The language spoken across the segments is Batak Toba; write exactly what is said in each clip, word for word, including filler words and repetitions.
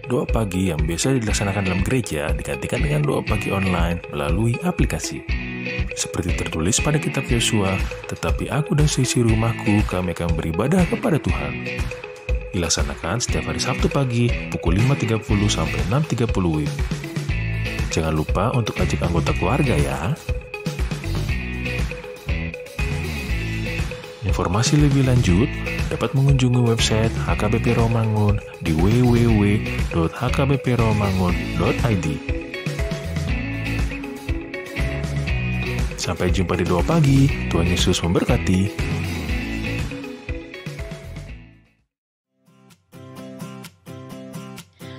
Doa pagi yang biasa dilaksanakan dalam gereja digantikan dengan doa pagi online melalui aplikasi. Seperti tertulis pada kitab Yosua, "Tetapi aku dan seisi rumahku, kami akan beribadah kepada Tuhan." Dilaksanakan setiap hari Sabtu pagi pukul lima tiga puluh sampai enam tiga puluh W I B. Jangan lupa untuk ajak anggota keluarga ya. Informasi lebih lanjut dapat mengunjungi website H K B P Rawamangun di w w w dot h k b p rawamangun dot i d. Sampai jumpa di Doa Pagi. Tuhan Yesus memberkati.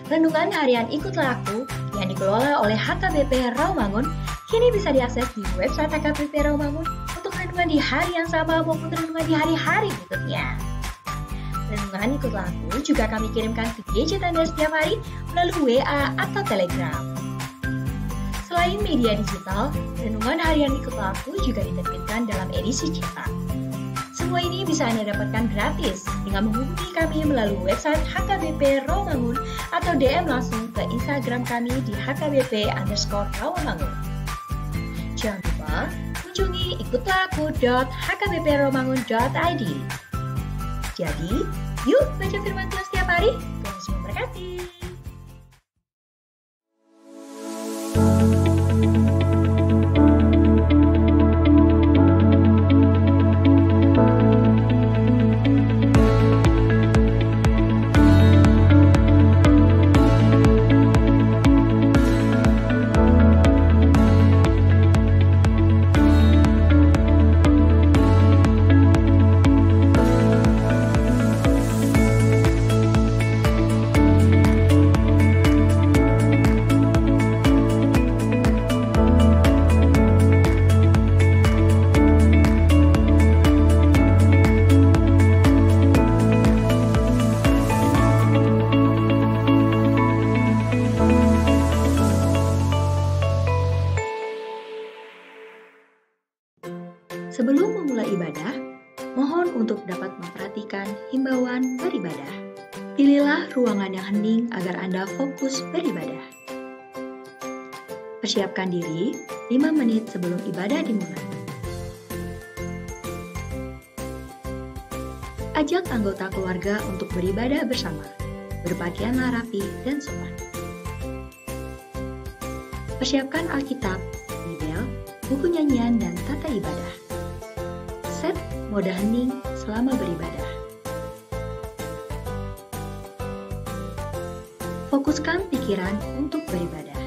Renungan Harian Ikutlah Aku yang dikelola oleh H K B P Rawamangun kini bisa diakses di website H K B P Rawamangun untuk renungan di hari yang sama maupun renungan di hari-hari berikutnya. Renungan Ikutlah Aku juga kami kirimkan ke gadget Anda setiap hari melalui W A atau Telegram. Selain media digital, Renungan Harian Ikutlah Aku juga diterbitkan dalam edisi cetak. Semua ini bisa Anda dapatkan gratis dengan menghubungi kami melalui website H K B P Rawamangun atau D M langsung ke Instagram kami di H K B P underscore Rawamangun. Jangan lupa kunjungi ikutlah aku dot h k b p rawamangun dot i d. Jadi, yuk baca firman Tuhan setiap hari. Tuhan Yesus memberkati. Sebelum memulai ibadah, mohon untuk dapat memperhatikan himbauan beribadah. Pilihlah ruangan yang hening agar Anda fokus beribadah. Persiapkan diri lima menit sebelum ibadah dimulai. Ajak anggota keluarga untuk beribadah bersama. Berpakaianlah rapi dan sopan. Persiapkan Alkitab, Bibel, buku nyanyian, dan tata ibadah. Set mode hening selama beribadah. Fokuskan pikiran untuk beribadah.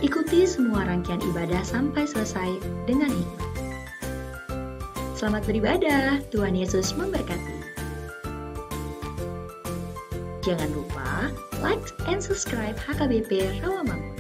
Ikuti semua rangkaian ibadah sampai selesai dengan hikmat. Selamat beribadah, Tuhan Yesus memberkati. Jangan lupa like and subscribe H K B P Rawamangun.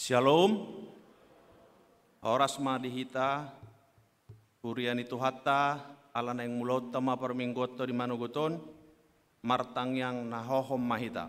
Shalom. Horas ma di hita, huria ni Tuhanta, ala naeng mulaonta ma parmingguonta di manogot on, martangiang na hohom ma hita.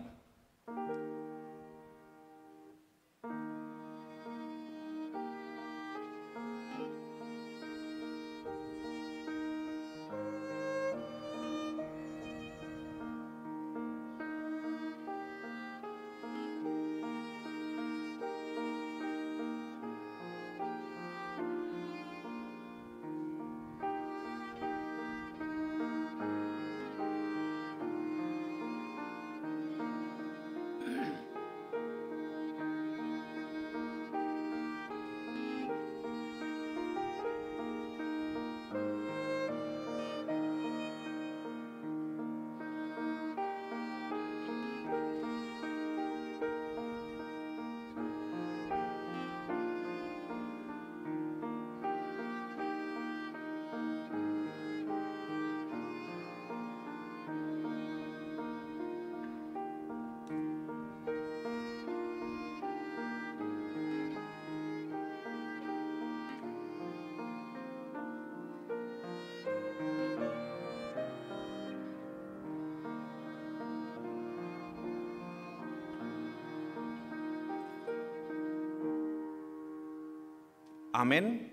Amen.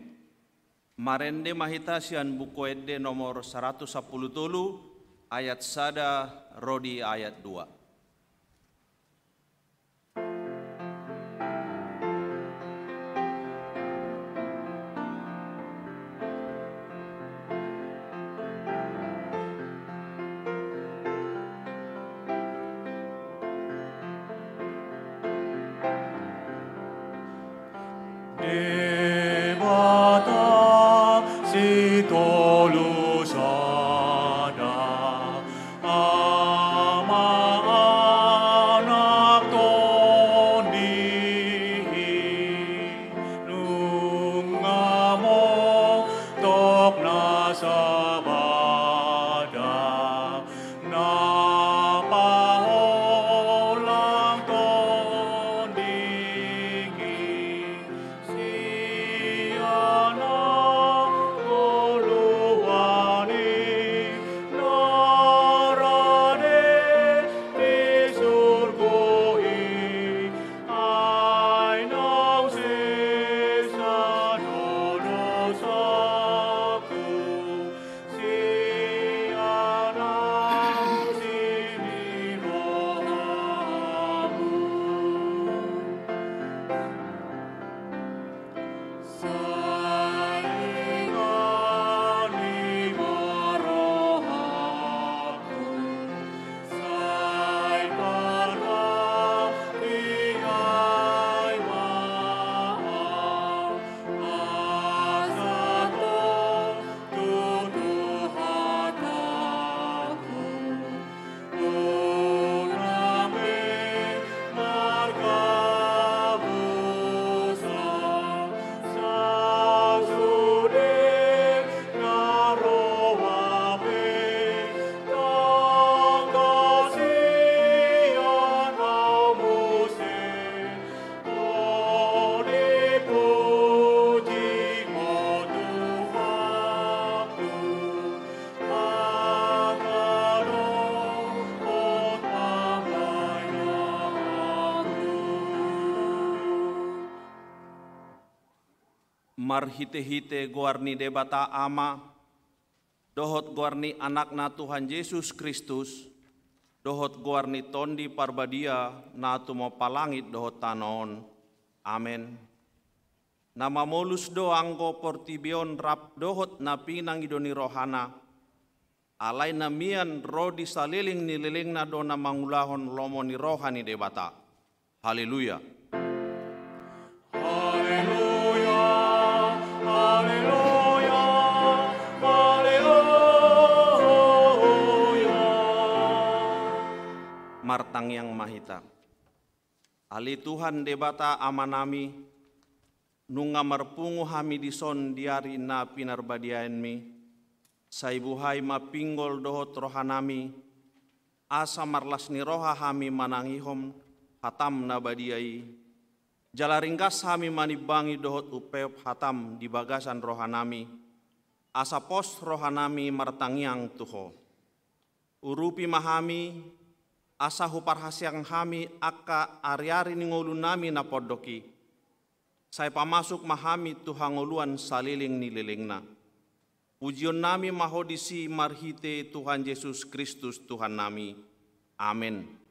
Marende ma hita sian Buku Ende nomor saratus sampulu tolu, ayat sada ro di ayat dua. Debata sitolu sada, Ama, Anak, Tondi, nunga montok na sabada, na paholang Tondi i. Sian angka oloan i na rade di surgo i, ai naung sesa do dosaku, sian asi ni rohamu. Sai ingot ma rohangku, sai parhatiai ma au, asa tong tutu hatangku. Marhitehite goar ni Debata Ama, dohot goar ni Anakna Tuhan Jesus Kristus, dohot goar ni Tondi Parbadia na tumompa langit dohot tano on. Amen. Na mamolus do anggo portibi on rap dohot na pinangido ni rohana, alai na mian ro di saleleng ni lelengna do na mangulahon lomo ni roha ni Debata. Haleluya. Haleluya, haleluya, haleluya. Martangiang ma hita. Ale Tuhan Debata Amanami, nunga marpungu hami dison di ari na pinarbadiaenmi, sai buhai ma pinggol dohot rohanami, asa marlas ni roha hami manangihon hatam na badia i, Jala ringgas hami manimbangi dohot umpeop hatam di bagasan rohanami, asa pos rohanami martangiang tu Ho. Urupi ma hami, asa huparhaseang hami angka ariari ni ngolunami na pondok i. Sai pamasuk ma hami tu hangoluan saleleng ni lelengna. Pujionnami ma Ho disi marhite Tuhan Jesus Kristus Tuhannami. Amen.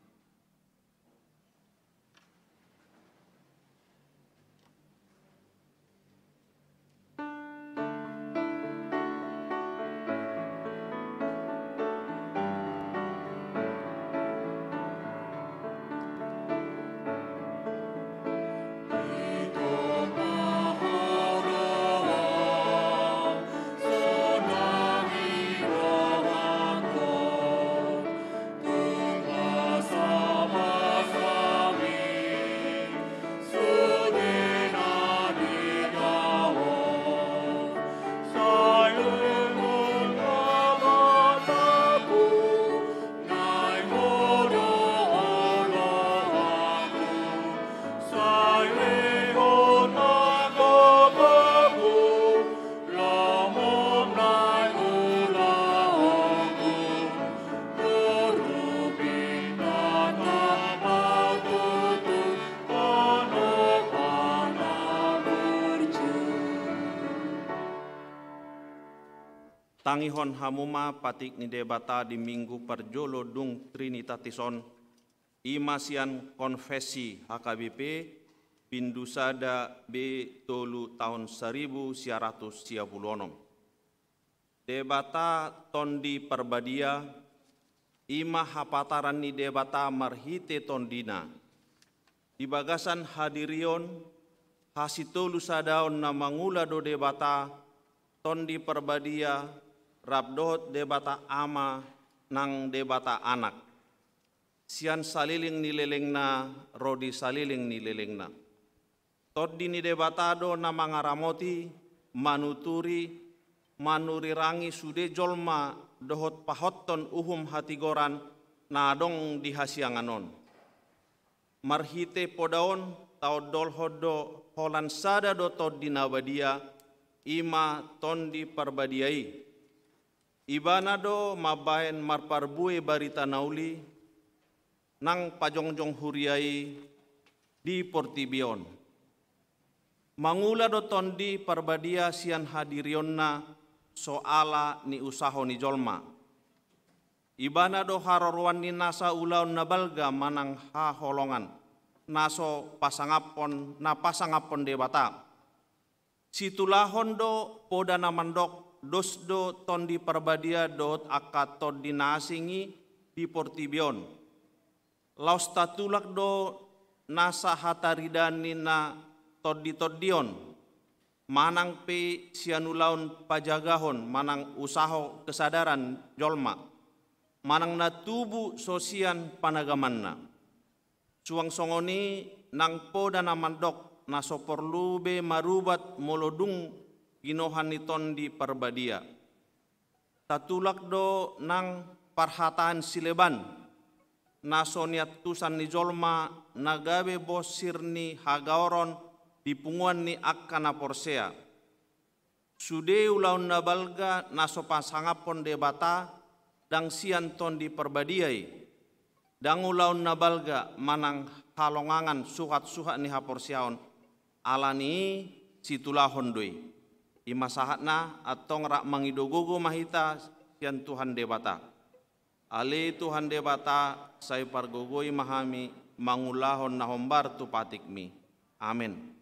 Tangihon hamu ma patik ni Debata di Minggu parjolo dung Trinitatis on, i ma sian Konfesi H K B P, bindu sada B tolu taon saribu sia ratus sia pulu onom. Debata Tondi Parbadia, i ma hapataran ni Debata marhite Tondina. Di bagasan hadirion, hasitolusadaon na mangula do Debata, Tondi Parbadia, rap dohot Debata Ama, nang Debata Anak. Sian saleleng ni lelengna, ro di saleleng ni lelengna. Tondi ni Debata do na mangaramoti, manuturi, manurirangi sude jolma dohot pahothon uhum hatigoran na adong di hasiangan on. Marhite poda on taondolhon do holan sada do Tondi na badia, i ma Tondi Parbadia i. Ibana do mambahen marparbue barita na uli, nang pajongjong huria i di portibi on. Mangula do Tondi Parbadia sian hadirionna so ala ni usaho ni jolma. Ibana do haroroan ni nasa ulaon na balga manang haholongan, na so pasangaphon, na pasangaphon Debata. Situlahon do poda na mandok, dos do Tondi Parbadia dohot angka tondi na asing i di portibi on. Laos tatulak do nasa hataridaan ni na tondi-tondi on, manang pe sian ulaon pajagahon manang usaho kesadaran jolma, manang na tubu so sian panagamanna. Suang songon i nang poda na mandok, na so porlu be marubat molo dung ginohan ni Tondi Parbadia. Tatulak do nang parhataan sileban, na so niantusan ni jolma, na gabe bosir ni hagaoron di punguan ni angka na porsea. Sude ulaon na balga na so pasangaphon Debata, ndang sian Tondi Parbadia i. Ndang ulaon na balga manang halongangan suhat-suhat ni haporseaon, ala ni i situlahon do i. I ma sahatna, antong rap mangido gogo ma hita sian Tuhan Debata. Ale Tuhan Debata, sai pargogoi ma hami mangulahon na hombar tu patikmi. Amen.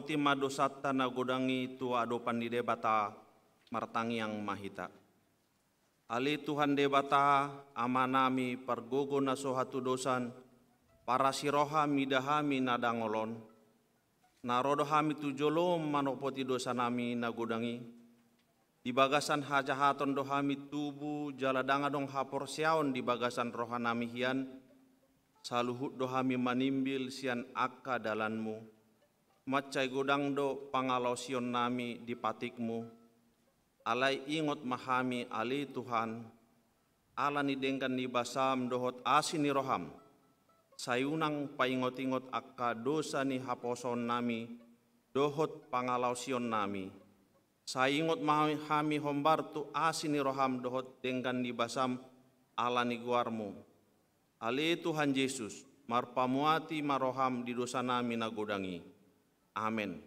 Pamuati ma dosanta na godang i tu adopan ni Debata. Martangiang ma hita. Ale Tuhan Debata, Amanami, pargogo na so hatudosan, parasi roha mida hami na dangol on, na ro do hami tu jolom manopoti dosanami na godang i. Di bagasan hajahaton do hami tubu, jala ndang adong haporseaon di bagasan rohanami hian, saluhut do hami manimbil sian angka dalanmu. Mansai godang do pangalaosionnami di patikmu. Alai ingot ma hami, ale Tuhan, ala ni denggan ni basam dohot asi ni roham. Sai unang paingot-ingot angka dosa ni haposoonnami dohot pangalaosionnami. Sai ingot ma hami hombar tu asi ni roham dohot denggan ni basam ala ni goarmu. Ale Tuhan Jesus, marpamuati ma roham di dosanami na godang i. Amen.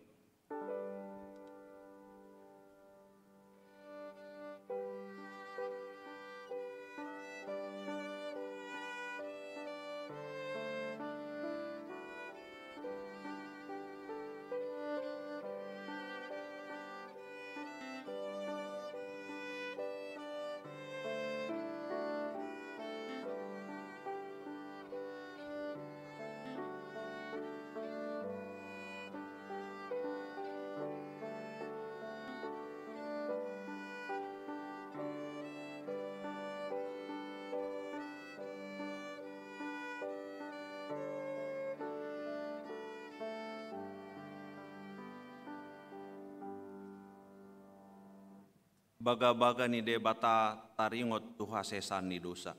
Bagabaga ni Debata taringot tu hasesaan ni dosa.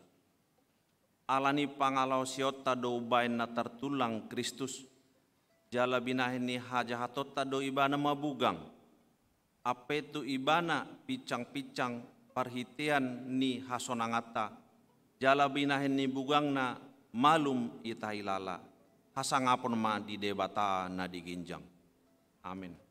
Ala ni pangalaosionta do umbahen na tartulang Kristus, jala binahen ni hajahatonta do Ibana mabugang. Ampe tu Ibana pinsang-pinsang parhitean ni hasonanganta, jala binahen ni bugangna malum hita hilala. Hasangapon ma di Debata na di ginjang. Amen.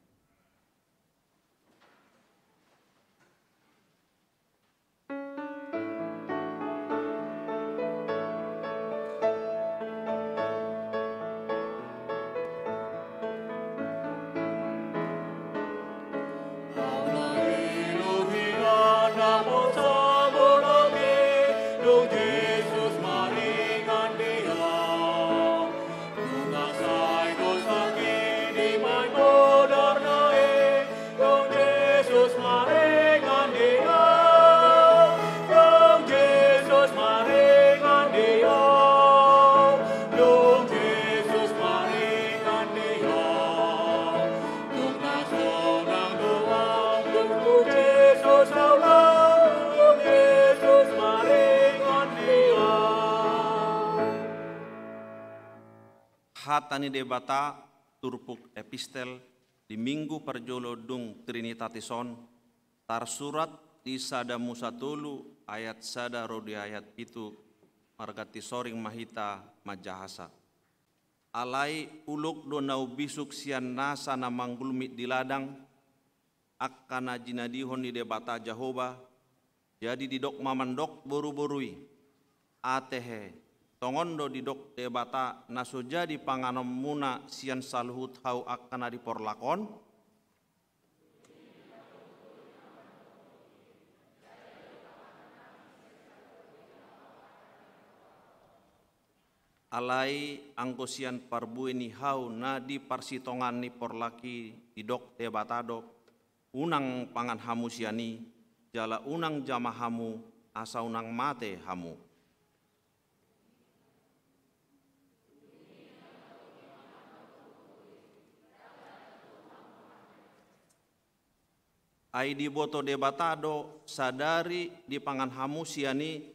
Hata ni Debata, turpuk epistel di Minggu parjolo dung Trinitatis on, tarsurat di Sada Musa tolu ayat sada ro di ayat pitu. Marganti soring ma hita manjahasa. Alai ulok do na umbisuk sian nasa na manggulmit di ladang, angka na jinadihon ni Debata Jahowa. Jadi didok ma mandok boru-boru i, atehe, tongon do didok Debata na so jadi panganonmuna sian saluhut hau angka na di porlak on? Alai anggo sian parbue ni hau na di parsitongaan ni porlak i didok Debata do, unang pangan hamu sian i, jala unang jama hamu, asa unang mate hamu. Ai diboto Debata do, sadari dipangan hamu sian i,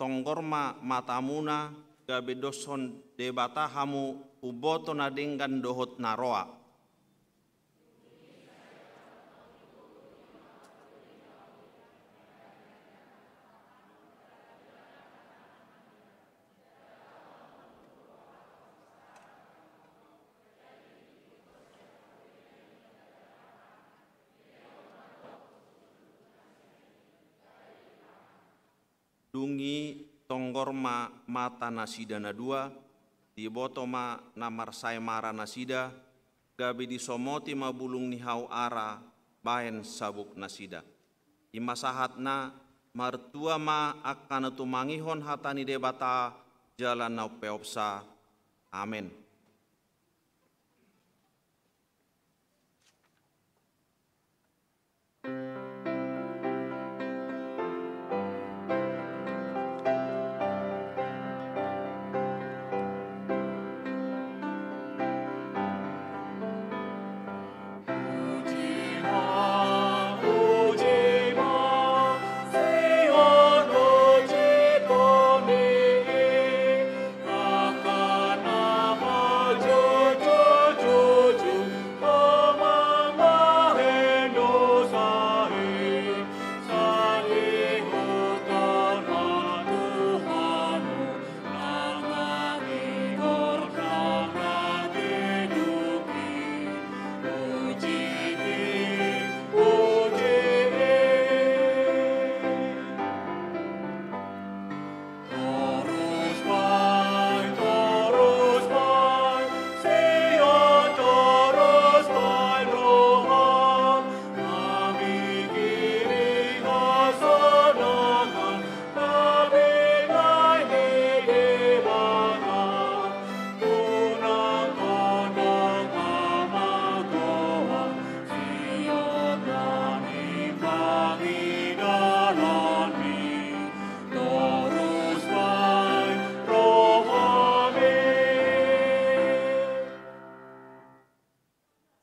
tonggor ma matamuna, gabe doshon Debata hamu, umboto na denggan dohot na roa. Dung i tonggor ma mata nasida na dua, diboto ma na marsaemara nasida, gabe disomoti ma bulung ni hau ara bahen sabuk nasida. I ma sahatna, martua ma angka na tumangihon hata ni Debata jala na umpeopsa. Amen.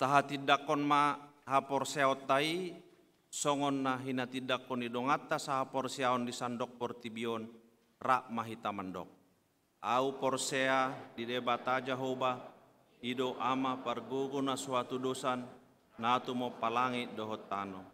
Tahatindangkon ma haporseaonta i, songon na hinatindangkon ni donganta sahaporseaon di sandok portibi on. Rap ma hita mandok. Ahu porsea di Debata Jahowa, i do Ama pargogo na so hatudosan, na tumompa langit dohot tano.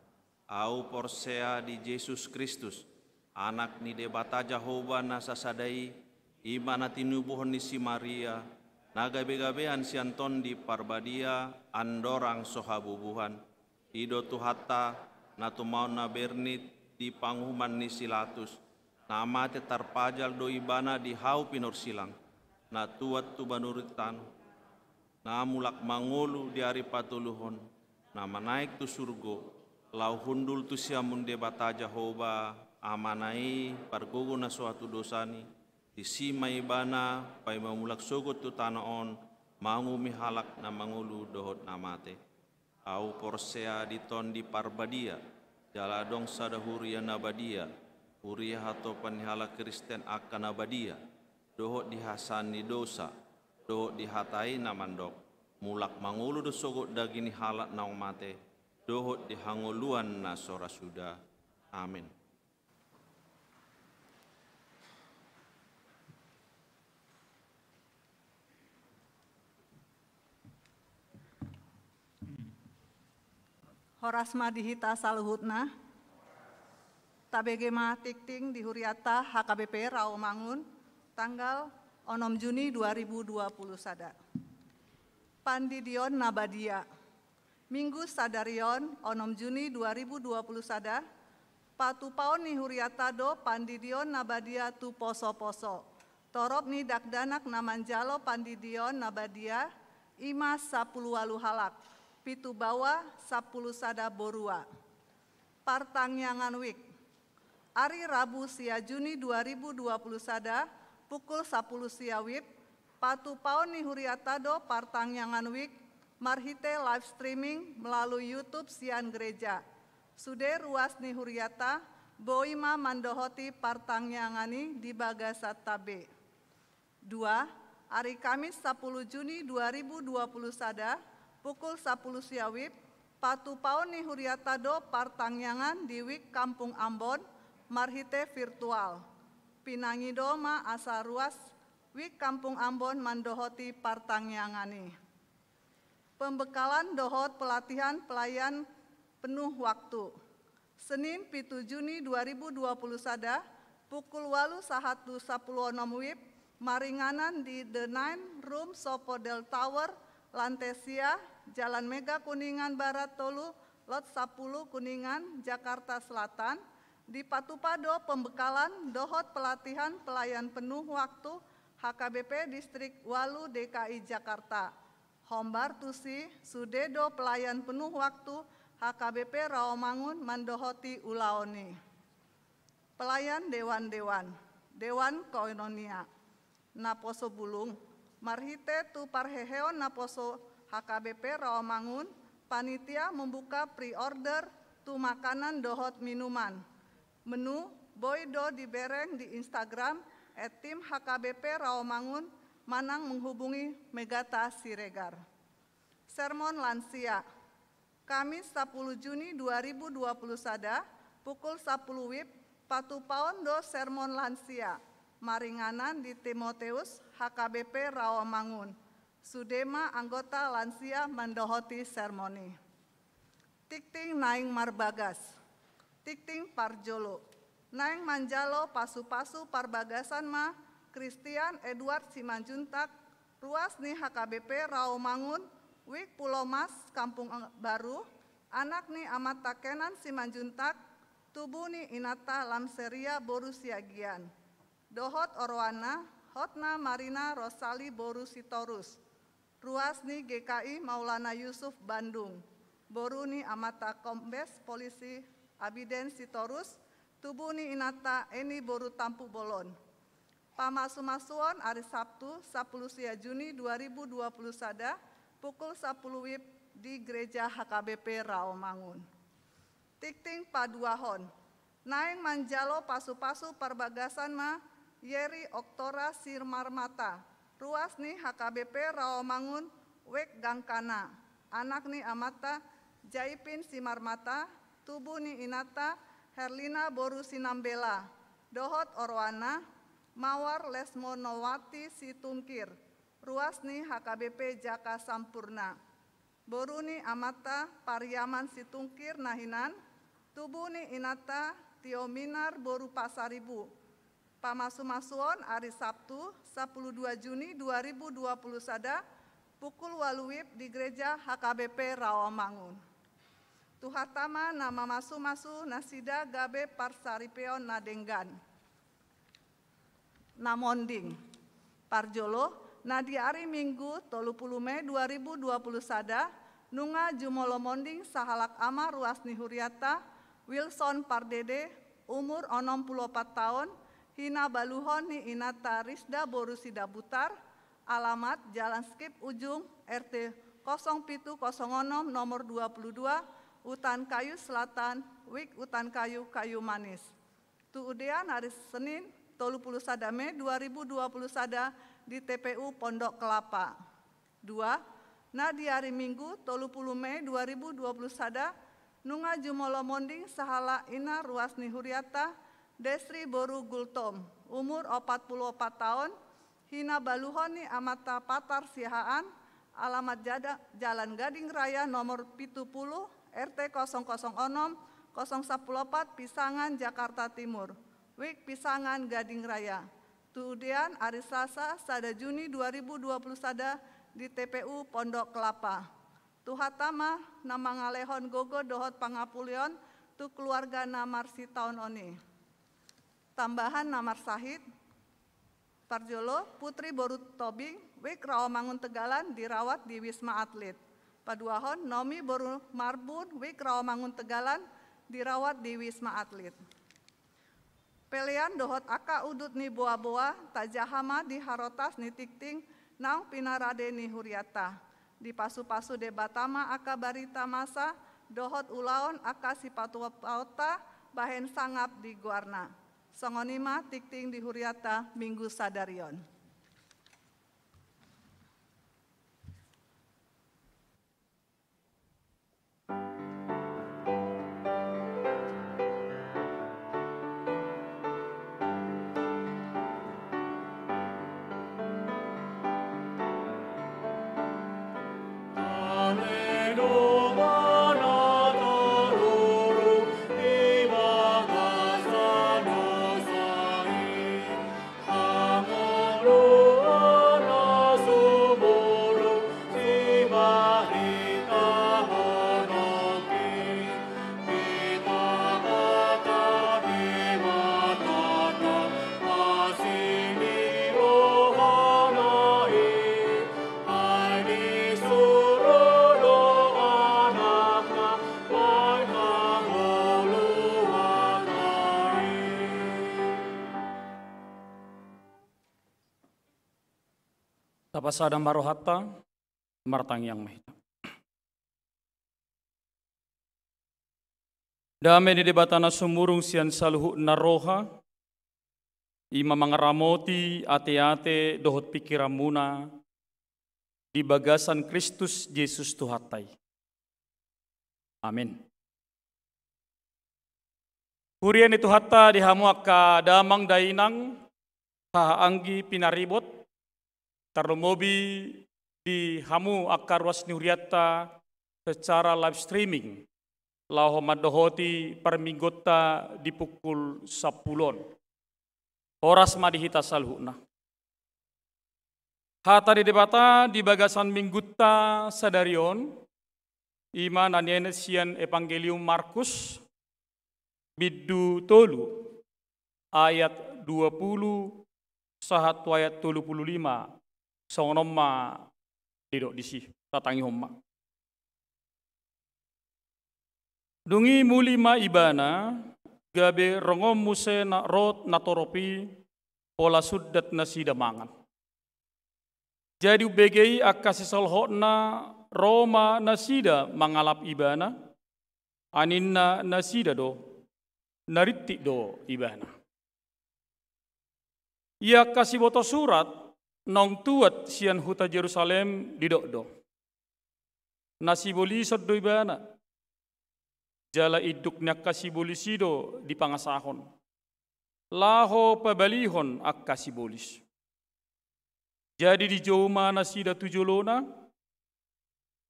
Ahu porsea di Jesus Kristus, Anak ni Debata Jahowa na sasada i, i ma na tinubuhon ni si Maria, na gabegabean sian Tondi Parbadia, andorang so habubuhan. I do Tuhanta, na tumaon na bernit di panguhuman ni si Latus, na mate tarpajal do Ibana di hau pinorsilang, na tuat tu banua ni tano, na mulak mangolu di ari patoluhon, na manaek tu surgo, laho hundul tu siamun Debata Jahowa, Amana i, pargogo na so hatudosan i, disi ma Ibana, paima mulak sogot tu tano on, manguhumi halak na mangolu dohot na mate. Ahu porsea di Tondi Parbadia, jala adong sada huria na badia, huria hatopan ni halak Kristen angka na badia, dohot di hasesaan ni dosa, dohot di hata i na mandok, mulak mangolu do sogot daging ni halak naung mate, dohot di hangoluan na so ra suda. Amen. Horas ma di hita saluhutna. Tabege ma tingting di hurianta H K B P Rawamangun, tanggal onom Juni dua ribu dua puluh sada. Pandidion na badia. Minggu sadari on, onom Juni dua ribu dua puluh sada, patupaon ni hurianta do pandidion na badia tu posoposo. Torop ni dakdanak na manjalo pandidion na badia, i ma sampulu ualu halak, pitu baoa, sampulu sada borua. Partangiangan WIB. Ari Rabu sia Juni dua ribu dua puluh sada, pukul sampulu sia WIB, patupaon ni hurianta do partangiangan WIB marhite live streaming melalui YouTube sian gereja. Sude ruas ni hurianta boi ma mandohoti partangiangan i di bagasanta be. Dua, ari Kamis sampulu Juni dua ribu dua puluh sada, pukul sampulu sia WIB, patupaon ni hurianta do partangiangan di WIB Kampung Ambon marhite virtual. Pinangido ma asa ruas WIB Kampung Ambon mandohoti partangiangan i. Pembekalan dohot pelatihan pelayan penuh waktu. Senin, pitu Juni dua ribu dua puluh sada, pukul ualu sahat tu sampulu onom WIB, maringanan di The Nine Room Sopo Del Tower, lante sia, Jalan Mega Kuningan Barat tolu, Lot sampulu, Kuningan, Jakarta Selatan, dipatupa do pembekalan dohot pelatihan pelayan penuh waktu H K B P Distrik ualu D K I Jakarta. Hombar tusi, sude do pelayan penuh waktu H K B P Rawamangun mandohoti ulaon i. Pelayan dewan-dewan, dewan koinonia, naposo bulung, marhite tu parheheon naposo H K B P Rawamangun, panitia membuka pre-order tu makanan dohot minuman. Menu boi do dibereng di Instagram at tim H K B P Rawamangun manang menghubungi Megata Siregar. Sermon lansia, Kamis sapuluh Juni dua ribu dua puluh sada, pukul sapuluh wib, patupaon do sermon lansia maringanan di Timoteus H K B P Rawamangun. Sude ma anggota lansia mandohoti sermon i. Tingting naeng marbagas. Tingting parjolo, naeng manjalo pasu-pasu parbagasan ma Christian Edward Simanjuntak, ruas ni H K B P Rawamangun, Wik Pulomas, Kampung Baru, anak ni amanta Kenan Simanjuntak, tubu ni inanta Lamseria boru Siagian, dohot oroanna Hotna Marina Rosali boru Sitorus, ruas ni G K I Maulana Yusuf Bandung, boru ni amanta Kombes Polisi Abiden Sitorus, tubu ni inanta Eni boru Tampubolon. Pamasu-masuon ari Sabtu, sapuluh sia Juni dua ribu dua puluh sada, pukul sapuluh wib di Gereja H K B P Rawamangun. Tingting paduahon, naeng manjalo pasu-pasu parbagasan ma Yeri Oktora Simarmata, ruas ni H K B P Rawamangun, Wik Gangkana, anak ni amanta Jaipin Simarmata, tubu ni inanta Herlina boru Sinambela, dohot oroanna Mawar Lesmonowati Situngkir, ruas ni H K B P Jaka Sampurna, boru ni amanta Pariaman Situngkir na hinan, tubu ni inanta Tio Minar boru Pasaribu. Pamasu-masuon ari Sabtu, sapuluh dua Juni dua ribu dua puluh sada, pukul walu wib di Gereja H K B P Rawamangun. Tuhanta ma na mamasu-masu nasida gabe parsaripeon na denggan. Na monding. Parjolo, na di ari Minggu tolu puluh Mei dua ribu dua puluh sada, nunga jumolo monding sahalak ama ruas ni hurianta, Wilson Pardede, umur onom puluh opat taon, hinabaluhon ni inanta Risda boru Sidabutar, alamat Jalan Skip Ujung, R T kosong pitu kosong onom nomor dua puluh dua, Utan Kayu Selatan, Wik Utan Kayu, Kayu Manis. Tuudean ari Senin, tolu puluh sada Mei dua ribu dua puluh sada, di T P U Pondok Kelapa. Dua, na di ari Minggu, tolu puluh Mei dua ribu dua puluh sada, nunga jumolo monding sahalak ina ruas ni hurianta, Desri boru Gultom, umur opat puluh opat taon, hinabaluhon ni amanta Patar Siahaan, alamat jada-, Jalan Gading Raya nomor pitu puluh, R T kosong kosong onom, kosong sapuluh opat, Pisangan, Jakarta Timur. Wik Pisangan, Gading Raya. Tuudean ari Selasa, sada Juni dua ribu dua puluh sada, di T P U Pondok Kelapa. Tuhanta ma na mangalehon gogo dohot pangapulion tu keluarga na marsitaonon i. Tambahan na marsahit. Parjolo, Putri boru Tobing, Wik Rawamangun Tegalan, dirawat di Wisma Atlet. Paduahon, Nomi boru Marbun, Wik Rawamangun Tegalan, dirawat di Wisma Atlet. Pelean dohot angka udut ni boa-boa tajaha ma di harotas ni tingting naung pinarade ni hurianta. Dipasu-pasu Debata ma angka barita masa dohot ulaon angka sipatupaonta bahen sangap di goarna. Songon i ma tingting di hurianta Minggu sadari on. Tapasada ma rohanta, martangiang ma hita. Dame ni Debata na sumurung sian saluhutna roha, i ma mangaramoti ateate dohot pingkiranmuna di bagasan Kristus Jesus Tuhanta i. Amen. Huria ni Tuhanta di hamu angka damang dainang, haha anggi pinaribot, tarlumobi di hamu angka ruas ni hurianta secara live streaming, laho mandohoti parmingguonta di pukul sampulu on. Horas ma di hita saluhutna. Hata ni Debata di bagasan minggunta sadari on, i ma na nienet sian Evangelium Markus, bindu tolu, ayat dua pulu sahat tu ayat tolu pulu lima, songon on ma didok disi, tatangihon ma. Dung i muli ma ibana, gabe rongon muse na rot natorop i, pola sundat nasida mangan. Jadi umbege i angka sisolhotna ro ma nasida mangalap ibana, aninna nasida do, na rintik do ibana. Ia angka siboto surat naung tuat sian huta Jerusalem didok do: Na sibolison do ibana. Jala induk ni angka sibolis i do dipangasahon, laho pabalihon angka sibolis. Jadi dijou ma nasida tu jolona,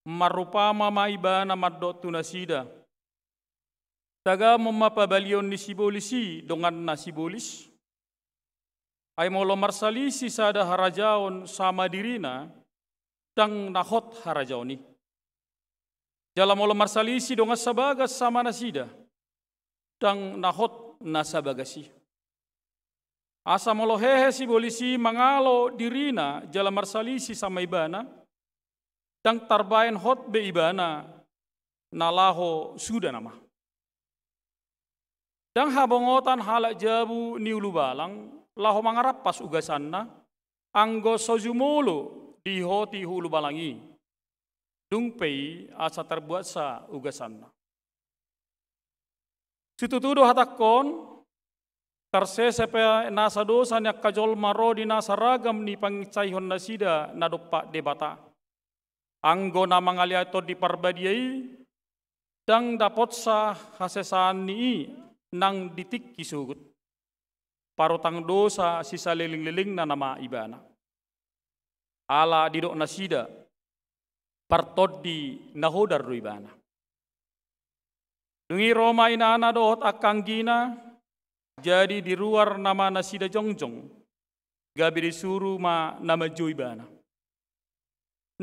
marrupama ma ibana mandok tu nasida: Tagamon ma pabalihon ni sibolis i donganna sibolis. Ai molo marsalisi sada harajaon sama dirina, ndang na hot harajaon i. Jala molo marsalisi dongan sabagas sama nasida, ndang na hot na sabagas i. Asa molo hehe sibolis i mangalo dirina jala marsalisi sama ibana, ndang tarbaen hot be ibana na laho suda nama. Ndang habongotan halak jabu ni ulubalang laho mangarampas ugasanna, anggo so jumolo diihoti ulubalang i, dung pe i asa tarbuatsa ugasanna. Situtu do hatangkon, tarsese pe nasa dosa ni angka jolma ro di nasa ragam ni panginsaihon nasida na dompak Debata. Anggo na mangaliat Tondi Parbadia i, ndang dapotsa hasesaan ni i nang di tingki sogot. Parutang dosa sisalelenglelengna nama ibana. Ala didok nasida, partondi na hodar do ibana. Dung i ro ma inana dohot angka anggina, jadi diruar nama nasida jongjong, gabe disuru ma na manjou ibana.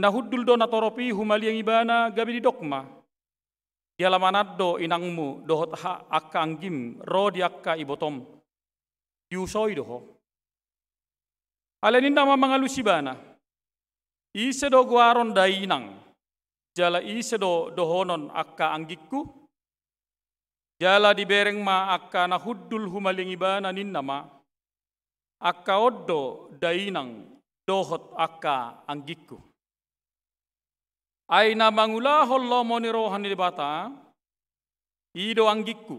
Na hundul do natorop i humaliang ibana, gabe didok ma: Dialamanan do inangmu dohot ha-, angka anggim ro di angka ibotom, diusoi do ho. Alai ninna ma mangalusi ibana: Ise do goaron dainang, jala ise do dohonon angka anggingku? Jala dibereng ma angka na hundul humaliang ibana, ninna ma: Angka on do dainang dohot angka anggingku. Ai na mangulahon lomo ni roha ni Debata, i do anggingku,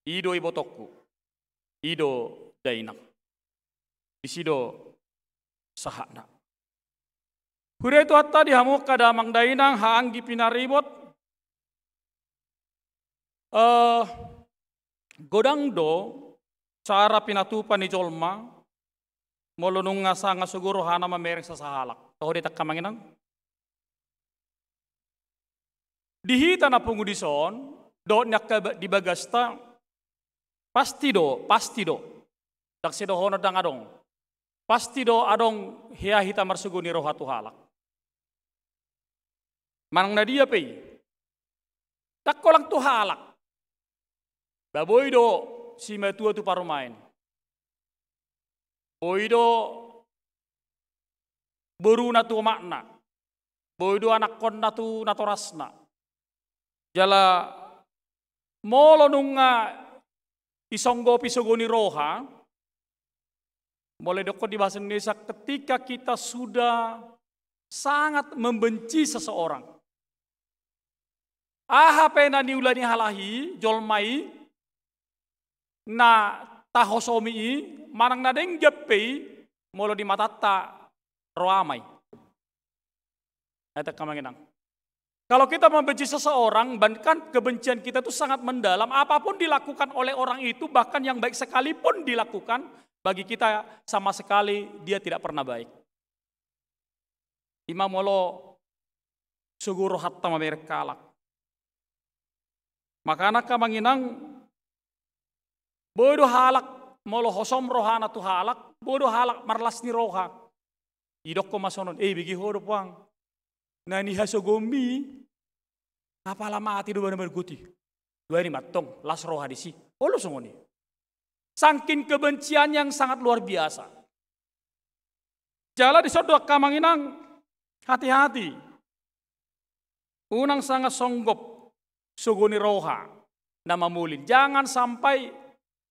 i do ibotongku, i do dainang. Disi do sahatna. Huria ni Tuhanta, di hamu angka damang dainang, haha anggi pinaribot, eh, godang do cara pinatupa ni jolma, molo nunga sanga sogo rohana mamereng sasahalak. Toho do i angka amang inang? Di hita na pungu dison, dohot ni angka ba-, di bagasta, pasti do, pasti do. Ndang sidohonon ndang adong. Pasti do adong hea hita marsogo ni roha tu halak. Manang na dia pe i. Ndang holan tu halak. Ba boi do simatua tu parumaen. Boi do boruna tu omakna. Boi do anakkonna tu natorasna. Jala molo nunga isonggopi sogo ni roha, Molo didok di bahasa Indonesia, ketika kita sudah sangat membenci seseorang. Aha pe na niula ni halak i, jolma i, na tahosomi i, manang na denggan pe i, molo di matanta roha ma i. Hata angka amang inang. Kalau kita membenci seseorang, bahkan kebencian kita itu sangat mendalam, apapun dilakukan oleh orang itu, bahkan yang baik sekalipun dilakukan, bagi kita sama sekali dia tidak pernah baik. Ima molo sogo rohanta mamereng halak. Makana angka amang inang, boi do halak, molo hosom rohana tu halak, boi do halak marlas ni roha. Didokkon ma songon, eh, bege ho do puang. Na nihasogoonmi, apala mate do ibana margot i. Dua ni mantong, las roha disi. Olo songon i. Sangkin kebencian yang sangat luar biasa. Jala dison do angka amang inang, hati-hati. Unang sanga songgop sogo ni roha na mamolin. Jangan sampai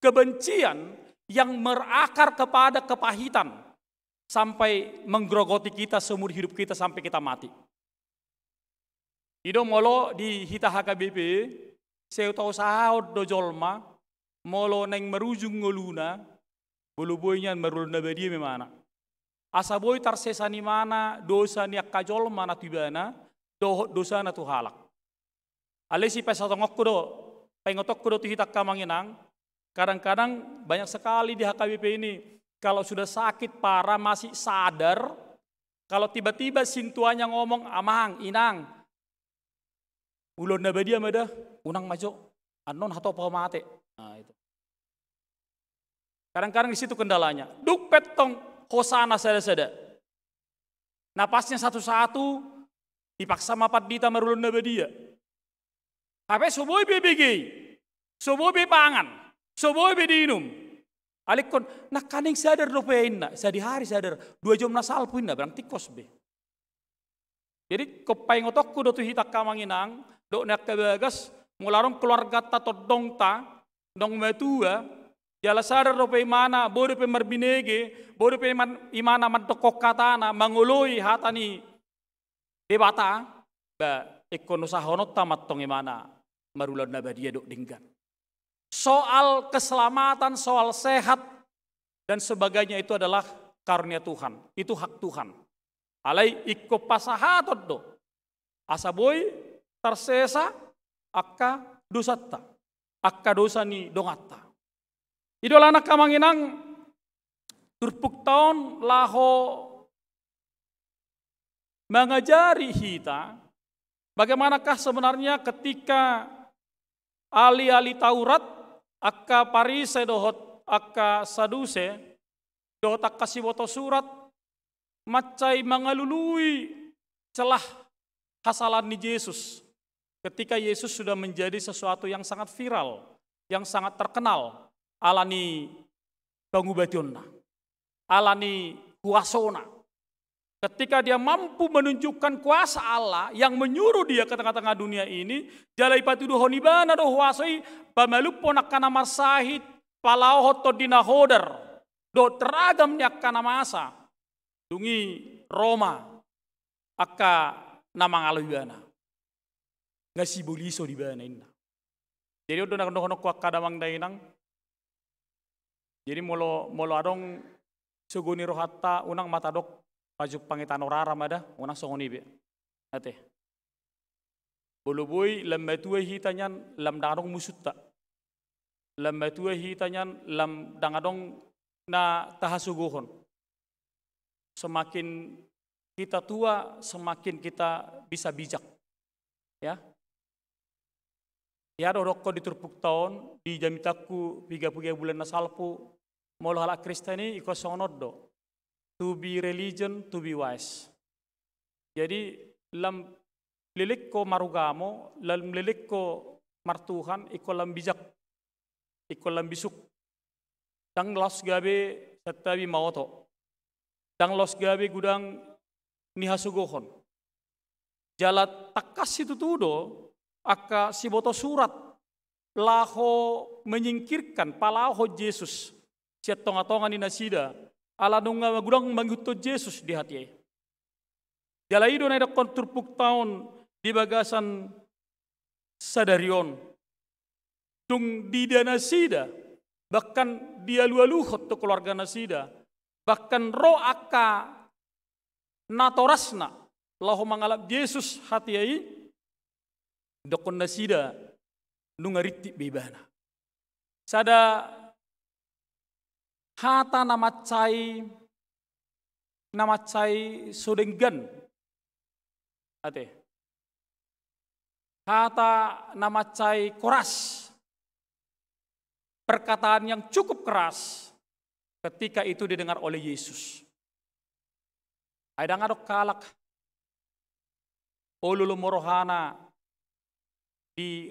kebencian yang berakar kepada kepahitan sampai menggerogoti kita seumur hidup kita sampai kita mati. I do molo di hita H K B P, sai tausahahon do jolma, molo naeng marujung ngoluna, molo boi nian marulaon na badia ma ibana. Asa boi tarsesa ni ibana dosa ni angka jolma na tu ibana, dohot dosana tu halak. Alai sipasahatonku do, paingotonku do tu hita angka amang inang, kadang-kadang banyak sekali di H K B P ini, kalau sudah sakit parah masih sadar, kalau tiba-tiba sintuannya ngomong, "Amang, inang, ulaon na badia ma da, unang ma jo, annon hatop ho mate." Nah, itu. Kadang-kadang di situ kendalanya. Dung pe antong hosana sada-sada. Napasnya satu-satu, dipaksa ma pandita marulaon na badia. Hape so boi be bege i, so boi be pangan, so boi be diinum. Alai ingkon, nangkaning sadar dope inna, sadihari sadar, dua jom na salpu inna, barang tingkos be. Jadi, ingkon paingotonku do tu hita angka amang inang, dohot ni angka bagas, molo adong keluarganta tondongta, naung matua, jala sadar dope imana, boi dope marbinege, boi dope iman-, imana mandokkon hatana, mangoloi hata ni Debata, ba, ingkon usahahononta ma antong imana marulaon na badia dohot denggan. Soal keselamatan, soal sehat, dan sebagainya itu adalah karunia Tuhan. Itu hak Tuhan. Alai ingkon pasahaton do. Asa boi tarsesa angka dosanta. Angka dosa ni donganta. I do alana angka amang inang turpukta on laho mangajari hita, bagaimanakah sebenarnya ketika ahli-ahli Taurat, angka Parise dohot angka Saduse, dohot angka siboto surat, mansai mangalului celah hasalaan ni Jesus. Ketika Yesus sudah menjadi sesuatu yang sangat viral, yang sangat terkenal, ala ni pangubationna, ala ni kuasona. Ketika dia mampu menunjukkan kuasa Allah yang menyuruh dia ke tengah-tengah dunia ini, jala ipatuduhon ibana do huaso i, pamalumhon angka na marsahit, palaohon tondi na hodar, dohot ragam ni angka na masa. Dung i ro ma angka na mangalo ibana. Nga sibolison ibana inna. Jadi on do na dohononku angka damang dainang. Jadi molo, molo adong sogo ni rohanta, unang ma tadok pajumpang i tano rara ma da, unang songon i be. Ate. Molo boi lam matua hita nian, lam ndang adong musunta. Lam matua hita nian, lam ndang adong na tahasogohon. Semakin kita tua, semakin kita bisa bijak. Ya. Ia do dohonon di turpukta on, di jamitangku piga-piga bulan na salpu, molo halak Kristen i ingkon songon on do. To be religion, to be wise. Jadi, lam leleng ho marugamo, lam leleng ho martuhan, ingkon lam bijak, ingkon lam bisuk. Ndang laos gabe santabi ma oto. Ndang laos gabe godang ni hasogohon. Jala tangkas situtu do angka siboto surat laho menyingkirkan, palaohon Jesus sian tonga-tonga ni nasida, ala nunga godang mangihuthon Jesus di hatiha i. Jala i do na didokkon turpukta on di bagasan sadari on. Tung diida nasida, bahkan dialualuhon tu keluarga nasida, bahkan ro angka natorasna laho mangalap Jesus hatiha i, didokkon nasida nunga rintik be ibana. Sada hata na mansai, na mansai so denggan. Ate. Hata na mansai keras. Perkataan yang cukup keras ketika itu didengar oleh Yesus. Ai ndang adong halak olo lomo rohana di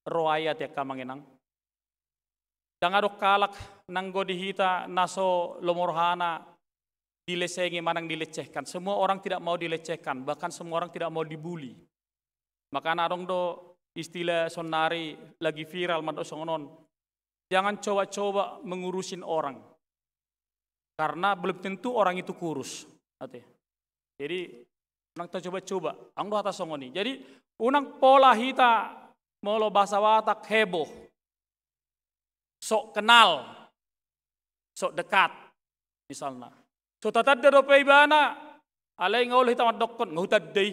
roha i, ate angka amang inang. Ndang adong halak nanggo di hita na so lomo rohana dilesengi manang dilecehkan. Semua orang tidak mau dilecehkan, bahkan semua orang tidak mau dibully. Makana adong do istilah saonnari lagi viral mandok songon on. Jangan coba-coba mengurusin orang. Karena belum tentu orang itu kurus. Ate. Jadi, unang tacoba-coba. Adong do hata songon i. Jadi, unang pola hita molo bahasa Batak heboh. Sok kenal. Sok dekat. Misalna. So tatanda dope ibana, alai nga olo hita mandokkon, nga hutanda i.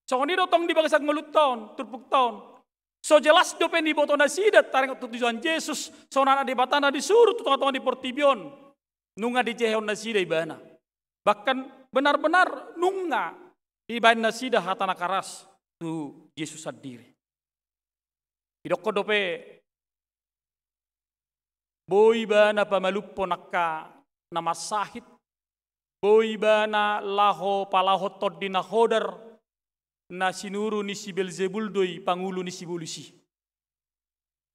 Songon i do tong di bagasan ngolunta on, turpukta on. So jelas dope niboto nasida taringot tu Tuhan Jesus, songon anak Debata na disuru tu tonga-tonga ni portibi on. Nunga dijehehon nasida ibana. Bahkan benar-benar nunga dibaen nasida hata na keras tu Jesus sandiri. Didokkon dope, boi ibana pamalumhon angka na marsahit, boi ibana laho palahon tondi na hodar, na sinuru ni si Belzebul do i pangulu ni sibolis i.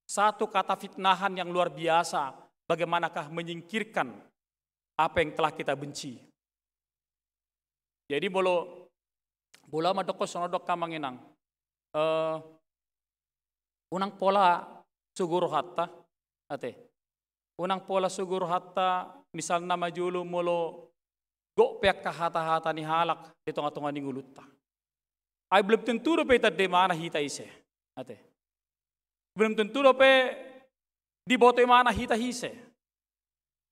Satu kata fitnahan yang luar biasa, bagaimanakah menyingkirkan apa yang telah kita benci. Jadi molo, molo ahu mandokkon songon on do angka amang inang. Eh, unang pola sogo rohanta, ate. Unang pola sogo rohanta, misalna ma jolo molo gok pe angka hata-hata ni halak di tonga-tonga ni ngolunta. Ai belum tentu dope ditanda ibana hita ise. Ate. Belum tentu dope diboto ibana hita ise.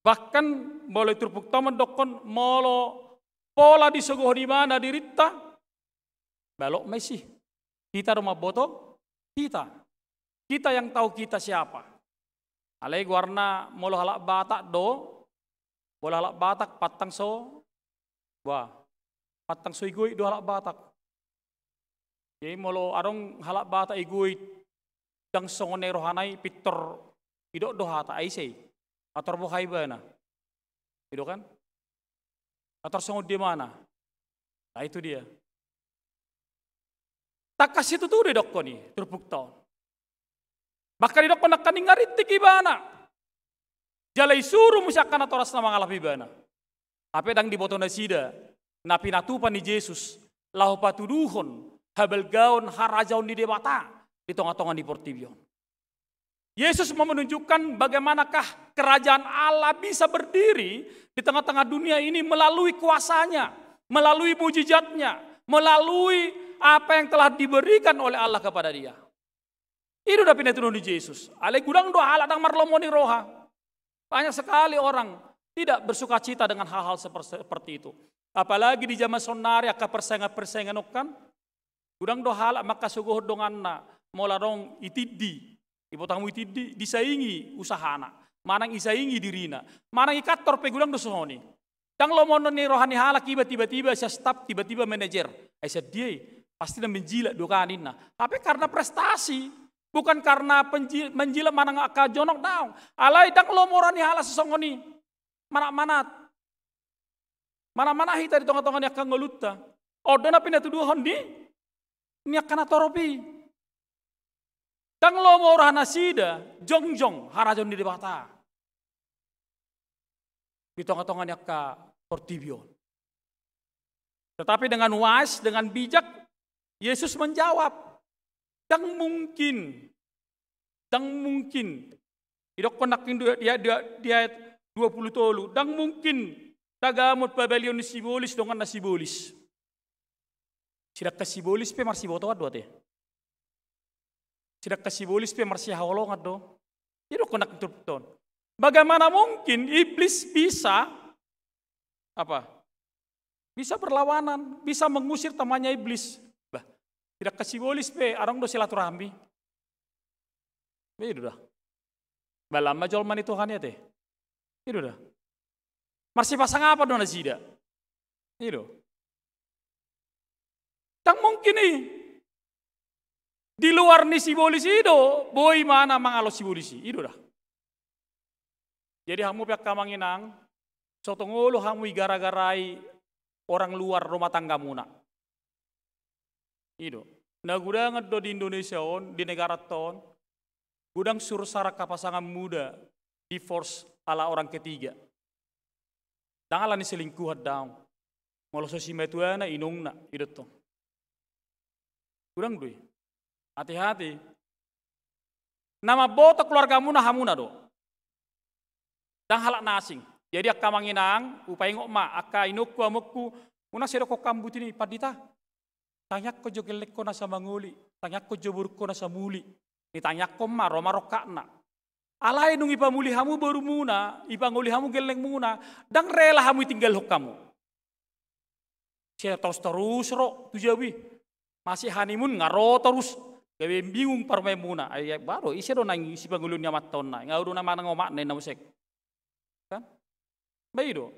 Bahkan molo i turpukta mandokkon molo pola disogohon ibana dirinta, balok ma isi. Hita do mamboto hita. Kita yang tahu kita siapa. Alai goarna molo halak Batak do, molo halak Batak pantang so, wah, pantang so igoit do halak Batak. Jadi molo adong halak Batak igoit, ndang songon na i rohana i, pintor idok do hata, ai ise i. Ator boha ibana. I do kan? Ator songon dia ibana. Nah, itu dia. Tangkas situtu do didokkon i turpukta on. Bahkan didokkon nangkaning nga rintik ibana. Jala isuru muse angka natorasna mangalap ibana. Hape ndang diboto nasida na pinatupa ni Jesus laho patuduhon habalgaon harajaon ni Debata di tonga-tonga ni portibi on. Yesus mau menunjukkan bagaimanakah kerajaan Allah bisa berdiri di tengah-tengah dunia ini melalui kuasanya, melalui mujizatnya, melalui apa yang telah diberikan oleh Allah kepada dia. I do na pinatuduhon ni Jesus. Alai godang do halak ndang marlomo ni roha. Banyak sekali orang tidak bersukacita dengan hal-hal seper-, seperti itu. Apalagi di zaman saonnari angka persaingan-persaingan on kan. Godang do halak mangkasogohon donganna, molo adong itindi, iboto hamu itindi, disaingi usahana, manang isaingi dirina, manang i kantor pe godang do songon i. Ndang lomo ni roha ni halak iba tiba-tiba sian staf, tiba-tiba manajer. Ai sian dia i, pasti na menjilat do kan ninna. Hape karena prestasi, bukan karena penji-, menjilat manang angka jonok, daong. Alai ndang lomo roha ni halak sisongon i. Manat-manat. Manat-manat hita di tonga-tonga ni angka ngolunta. On do na pinatuduhon ni, ni angka na torop i. Ndang lomo roha nasida jongjong harajaon ni Debata di tonga-tonga ni angka portibi on. Tetapi dengan wise, dengan bijak, Yesus menjawab, ndang mungkin, ndang mungkin. Didokkon nangkin di, di, di, di ayat dua pulu tolu, ndang mungkin tagamon pabalion ni sibolis donganna sibolis. Sidangkan sibolis pe marsibotoan do ate. Sidangkan sibolis pe marsihaholongan do. Jadi dohonon ni turpukta on, bagaimana mungkin iblis bisa apa? Bisa berlawanan, bisa mengusir temannya iblis. Bah, sidangkan sibolis pe adong do silaturahmi. Bah, i do da. Bah, lam ma jolma ni Tuhan i ate. I do da. Marsipasangapan do nasida. I do. Ndang mungkin i. Di luar ni sibolis i do boi ibana mangalap sibolis i. I do da. Jadi hamu pe angka amang inang, so tung olo hamu igara-garai orang luar rumah tanggamuna. I do. Na gudangan do di Indonesia on, di negaranta on, godang sursar angka pasangan muda divorce ala orang ketiga. Ndang ala ni selingkuhan daong. Molo so simatuana inongna, i do tong. Godang do i. Hati-hati. Na mamboto keluargamuna hamuna do. Ndang halak na asing. Jadi angka amang inang, hupaingot ma, angka inongku, amongku, unang sai dohonon hamu buti ni pandita. Tangiangkon jo gellengko na so mangoli, tangiangkon jo borungko na so muli. Ni tangiangkon ma, ro ma rongkapna. Alai nunga ipamuli hamu borumuna, ipangoli hamu gellengmuna, ndang rela hamu itinggalhon hamu. Sai torus-torus ro tu jabu i. Masih honeymoon nga ro torus. Gabe bingung parumaenmuna. Ai, ai, bah do, ise do naeng sipangolion ni amanta on na. Nga do na manang omakna inna muse. Kan? Bah i do.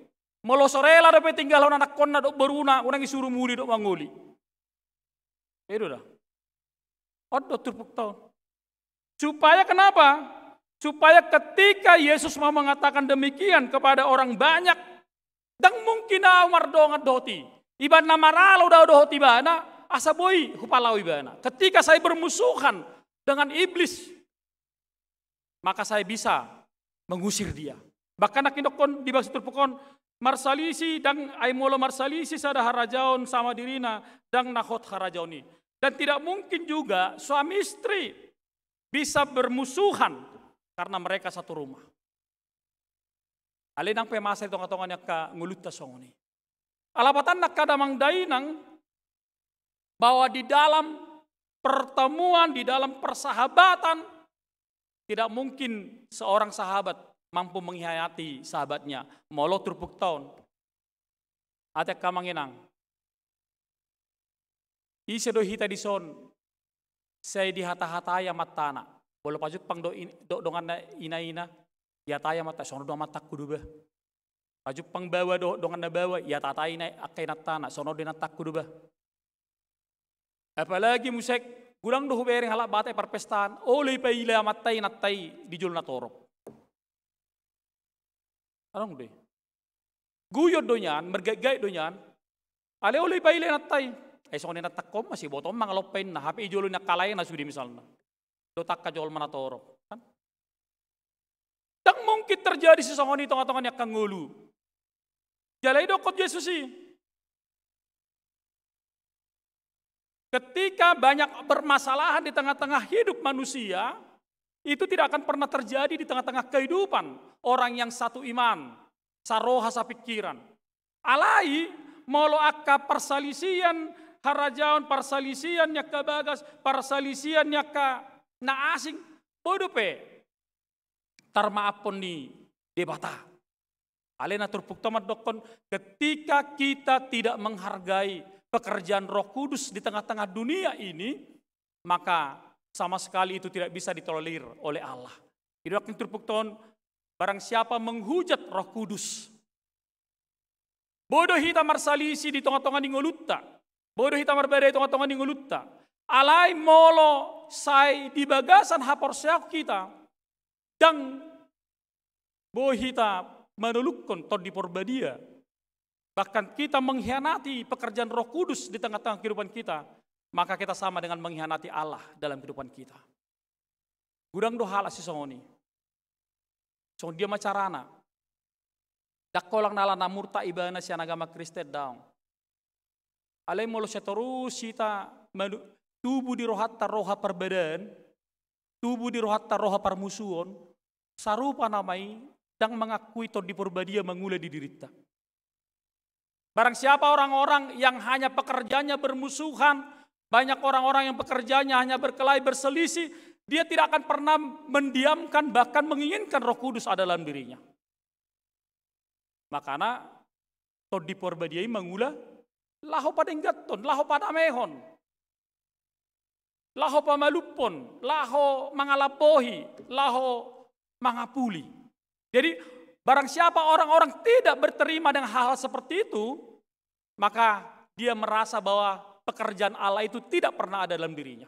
Molo so rela dope tinggalhon anakkonna dohot boruna, unang isuru muli dohot mangoli. Bah i do da. On do turpukta on. Supaya kenapa? Supaya ketika Yesus mau mengatakan demikian kepada orang banyak, ndang mungkin au mardongan dohot i. Ibana maralo do au dohot ibana, asa boi hupalao ibana. Ketika saya bermusuhan dengan iblis, maka saya bisa mengusir dia. Bahkan nangkin dohonon di bagasan turpuk on, marsalisi ndang, ai molo marsalisi sada harajaon sama dirina, ndang na hot harajaon i. Dan tidak mungkin juga suami istri bisa bermusuhan karena mereka satu rumah. Alai ndang pe masa di tonga-tonga ni angka ngolunta songon i. Ala patanna angka damang dainang, bahwa di dalam pertemuan, di dalam persahabatan, tidak mungkin seorang sahabat mampu mengkhianati sahabatnya. Molo turpukta on. Ate angka amang inang. Ise do hita dison, sai dihata-hatai amantana. Molo pajumpang do in-, do donganna ina-ina, dihatai amanta, songon on do amantangku do bah. Pajumpang baoa do donganna baoa, ihatai na angka inantana, songon on do inantangku do bah. Apalagi muse, godang do hubereng halak Batak i parpestaan, olo ipaila amanta i inanta i di jolo na torop. Adong do i. Guyon do nian, margait-gait do nian. Alai olo ipaila inanta i. Eh, songon inantangkon ma, sibotom mangalompa inna, hape i jolo ni angka lae na sude misalna. Dohot angka jolma na torop. Kan? Ndang mungkin terjadi sisongon i tonga-tonga ni angka ngolu. Jala i dohonon Jesus i. Ketika banyak permasalahan di tengah-tengah hidup manusia, itu tidak akan pernah terjadi di tengah-tengah kehidupan orang yang satu iman, saroha, sapingkiran. Alai, molo angka parsalisian harajaon, parsalisian ni angka bagas, parsalisian ni angka na asing, boi dope tarmaaphon ni Debata. Alai na turpukta mandokkon, ketika kita tidak menghargai pekerjaan Roh Kudus di tengah-tengah dunia ini, maka sama sekali itu tidak bisa ditolerir oleh Allah. Jadi, waktu turpukta on, barang siapa menghujat Roh Kudus, boi do hita marsalisi di tonga-tonga ni ngolunta. Boi do hita marbadai di tonga-tonga ni ngolunta. Alai molo sai di bagasan haporseaon hita, ndang boi hita manolukhon Tondi Porbadia. Bahkan kita mengkhianati pekerjaan Roh Kudus di tengah-tengah kehidupan kita, maka kita sama dengan mengkhianati Allah dalam kehidupan kita. Godang do halak sisongon i. Songon dia ma carana? Ndang holan ala na murtad ibana sian agama Kristen, daong. Alai molo sai torus hita manu-, tubu di rohanta roha parbadaan, tubu di rohanta roha parmusuon, sarupa nama i ndang mangakui Tondi Porbadia mangula di dirinta. Barang siapa orang-orang yang hanya pekerjaannya bermusuhan, banyak orang-orang yang pekerjaannya hanya berkelahi, berselisih, dia tidak akan pernah mendiamkan, bahkan menginginkan Roh Kudus ada dalam dirinya. Makana Tondi Porbadia i mangula laho padengganhon, laho padamehon, laho pamalumhon, laho mangalambohi, laho mangapuli. Jadi, barang siapa orang-orang tidak berterima dengan hal-hal seperti itu, maka dia merasa bahwa pekerjaan Allah itu tidak pernah ada dalam dirinya.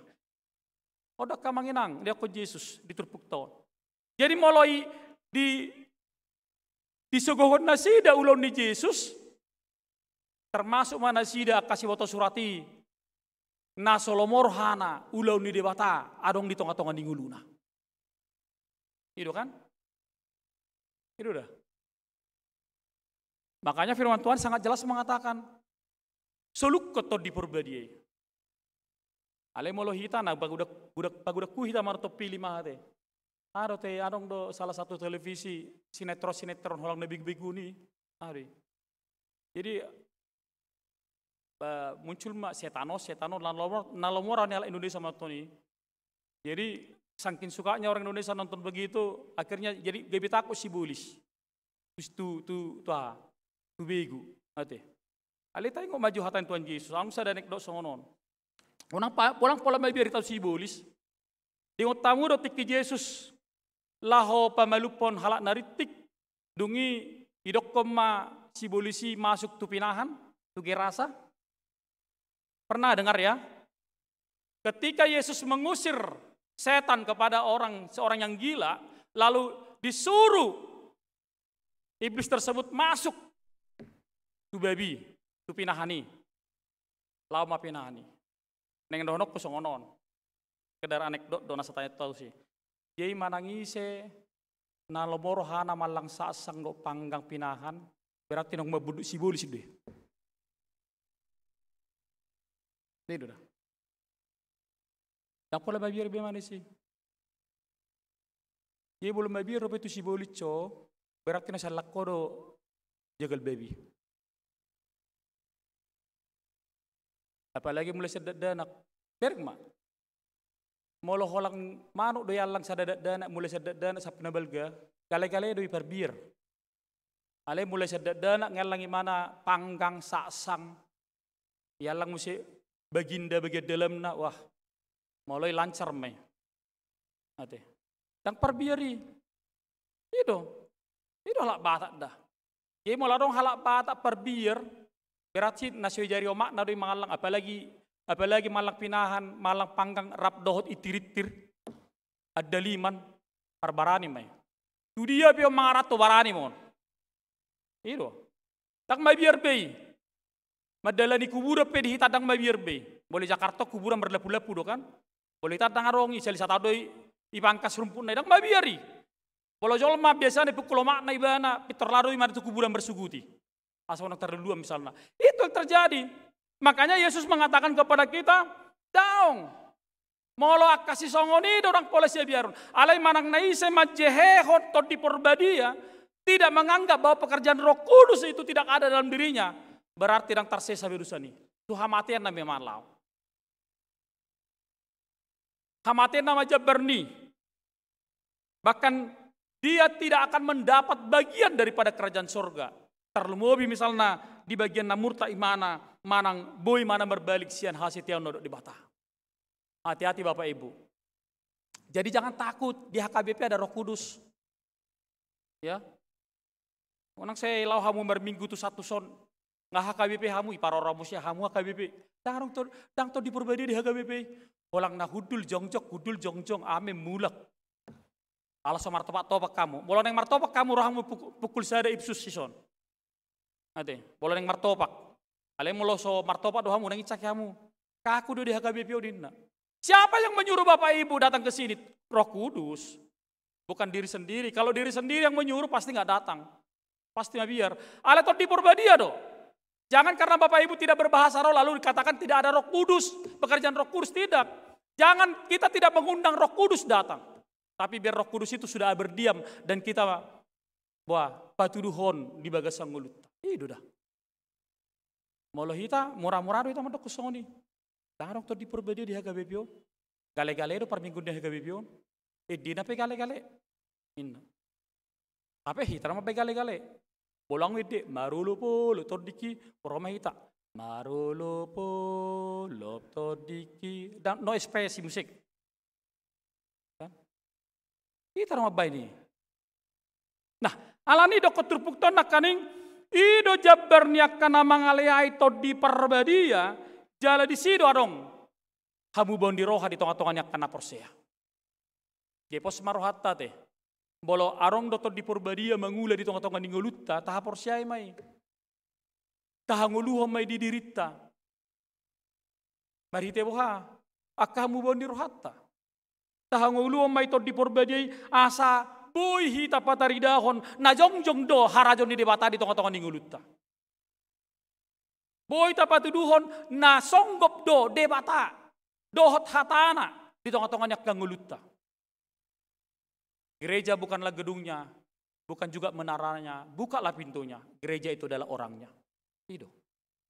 Oda ka manginang, dia ko Jesus di turpuk taon. Jadi molo i di, disogohon nasida ulaon ni Jesus, termasuk ma nasida angka siboto surat i, na so lomo rohana ulaon ni Debata adong di tonga-tonga ni ngoluna. I do kan? I do da. Makanya firman Tuhan sangat jelas mengatakan, solukkon Tondi Porbadia i. Alai molo hita na pagudak, gudak, pagudak ku hita marto pilih ma ate. Ado te, adong do salah satu televisi, sinetron-sinetron holang na begu-begu ni. Ado i. Jadi, eh, muncul ma setan on, setan on, na lomo, na lomo roha ni halak Indonesia mantong i. Jadi, saking sukanya orang Indonesia nonton begitu, akhirnya jadi gabe takut Sibolis. Tu, tu, tu, tu aha, tu begu, ate. Alai taingot ma jo hata ni Tuhan Jesus, adong sada anekdot songon on. Unang pa, pola, pola mabiar hita tu Sibolis. Diingot hamu do tingki Jesus laho pamalumhon halak na rintik, dung i idokkon ma Sibolis i masuk tu pinahan, tu Gerasa. Pernah dengar ya? Ketika Yesus mengusir setan kepada orang, seorang yang gila, lalu disuruh iblis tersebut masuk tu babi, tu pinahan i. Laho ma pinahan i. Naeng dohononku songon on. Sekedar anekdot do na sai tahu si. Jadi manang ise na lomo rohana mangallang saksang dohot panggang pinahan, berarti naung mambunduk Sibolis do i. I do da. Ndang pola mabiar be manang ise. Jadi molo mabiar dope tu Sibolis ho, berarti na siallang ho do jagal babi. Apalagi mulai sian dakdanak. Bereng ma. Molo holan manuk do iallang sada dakdanak, mulai sian dakdanak sampe na balga, gale-gale do i parbiar. Alai mulai sian dakdanak nga iallang ibana panggang, saksang. Iallang muse baginda bagian dalamna, wah. Molo i lancar ma i. Ate. Ndang parbiar i. I do. I do halak Batak da. Jadi molo adong halak Batak parbiar, berarti na so diajari omakna do i mangallang, apalagi, apalagi mangallang pinahan, mangallang panggang rap dohot intirintir. Andaliman, parbarani ma i. Tu dia pe on mangaranto barani ma on. I do. Ndang mabiar be i. Mandalani kuburan pe di hita ndang mabiar be i. Molo di Jakarta kuburan marlampu-lampu do kan. Molo hita ndang adong i, sali sata do i, ipangkas rumputna i, ndang mabiar i. Molo jolma biasana ipungkul omakna ibana, pintor laho do i manang tu kuburan marsugut i. Asa unang tarluluan misalna. Itu yang terjadi. Makanya Yesus mengatakan kepada kita, daong. Molo angka sisongon i do ndang pola siabiaron. Alai manang na ise manjehehon Tondi Porbadia, tidak menganggap bahwa pekerjaan Roh Kudus itu tidak ada dalam dirinya, berarti ndang tarsesa be urusan i. Tu hamatean na memang laho. Hamatean na manjambar ni. Bahkan dia tidak akan mendapat bagian daripada kerajaan sorga. Tarlumobi misalna di bagian na murtad ibana, manang boi ibana marbalik sian hasetiaonna dohot Debata. Hati-hati Bapak Ibu. Jadi jangan takut, di H K B P ada Roh Kudus. Ya. Unang sai laho hamu marminggu tu santos on. Nga H K B P hamu, iparorot muse hamu H K B P. Ndang adong to, ndang Tondi Porbadia di H K B P. Holan na hundul jongjong, hundul jongjong, amen mulak. Ala so martopak-topak hamu. Molo naeng martopak hamu, ro hamu puk-, pukul sada ipsus dison. Ate, molo naeng martopak. Alai molo so martopak do hamu, naeng incak hamu. Kaku do di H K B P on ninna. Siapa yang menyuruh Bapak Ibu datang ke sini? Roh Kudus. Bukan diri sendiri. Kalau diri sendiri yang menyuruh, pasti nggak datang. Pasti mabiar. Alai Tondi Porbadia do. Jangan karena Bapak Ibu tidak berbahasa roh lalu dikatakan tidak ada Roh Kudus, pekerjaan Roh Kudus, tidak. Jangan, kita tidak mengundang Roh Kudus datang. Tapi biar Roh Kudus itu sudah berdiam dan kita boha, patuduhon di bagasan ngolunta. I do da. Molo hita, mura-mura do hita mandok songon i. Ndang adong Tondi Porbadia di H K B P on. Gale-gale do parmingguon di H K B P on. Endena pe gale-gale. Inna. Hape hita na mambaen gale-gale. Bolang ende, marolop-olop tondingki, ro ma hita. Marolop-olop tondingki. Ndang, no ekspresi musik. Kan? Hita do mambaen i. Nah, alani i dokkon turpukta on nangkaning, i do jambar ni angka na mangaleai Tondi Porbadia, jala disi do adong hamubaon ni roha di tonga-tonga ni angka na porsea. Gepos ma rohanta ate. Molo adong do Tondi Porbadia mangula di tonga-tonga ni ngolunta, tahaporseai ma i. Tahangoluhon ma i di dirinta. Marhite boha? Angka hamubaon ni rohanta. Tahangoluhon ma i Tondi Porbadia i, asa boi hita pataridahon, na jongjong do harajaon ni Debata di tonga-tonga ni ngolunta. Boi tapatuduhon, na songgop do Debata dohot hatana di tonga-tonga ni angka ngolunta. Gereja bukanlah gedungnya, bukan juga menaranya, bukalah pintunya. Gereja itu adalah orangnya. I do.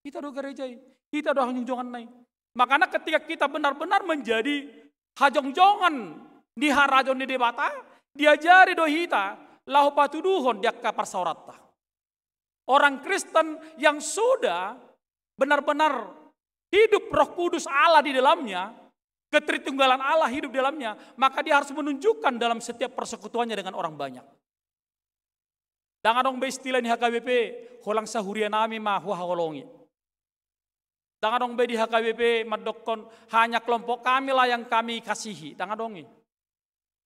Hita do gereja i, hita do hajongjongonna i. Makana ketika kita benar-benar menjadi hajongjongan di harajaon ni Debata, diajari do hita laho patuduhon di angka parsaoranta. Orang Kristen yang sudah benar-benar hidup Roh Kudus Allah di dalamnya, ketritunggalan Allah hidup di dalamnya, maka dia harus menunjukkan dalam setiap persekutuannya dengan orang banyak. Ndang adong be istilah ni H K B P, holan sahurianami ma huhaholongi. Ndang adong be di H K B P mandokkon, hanya kelompok kami lah yang kami kasihi. Ndang adong i.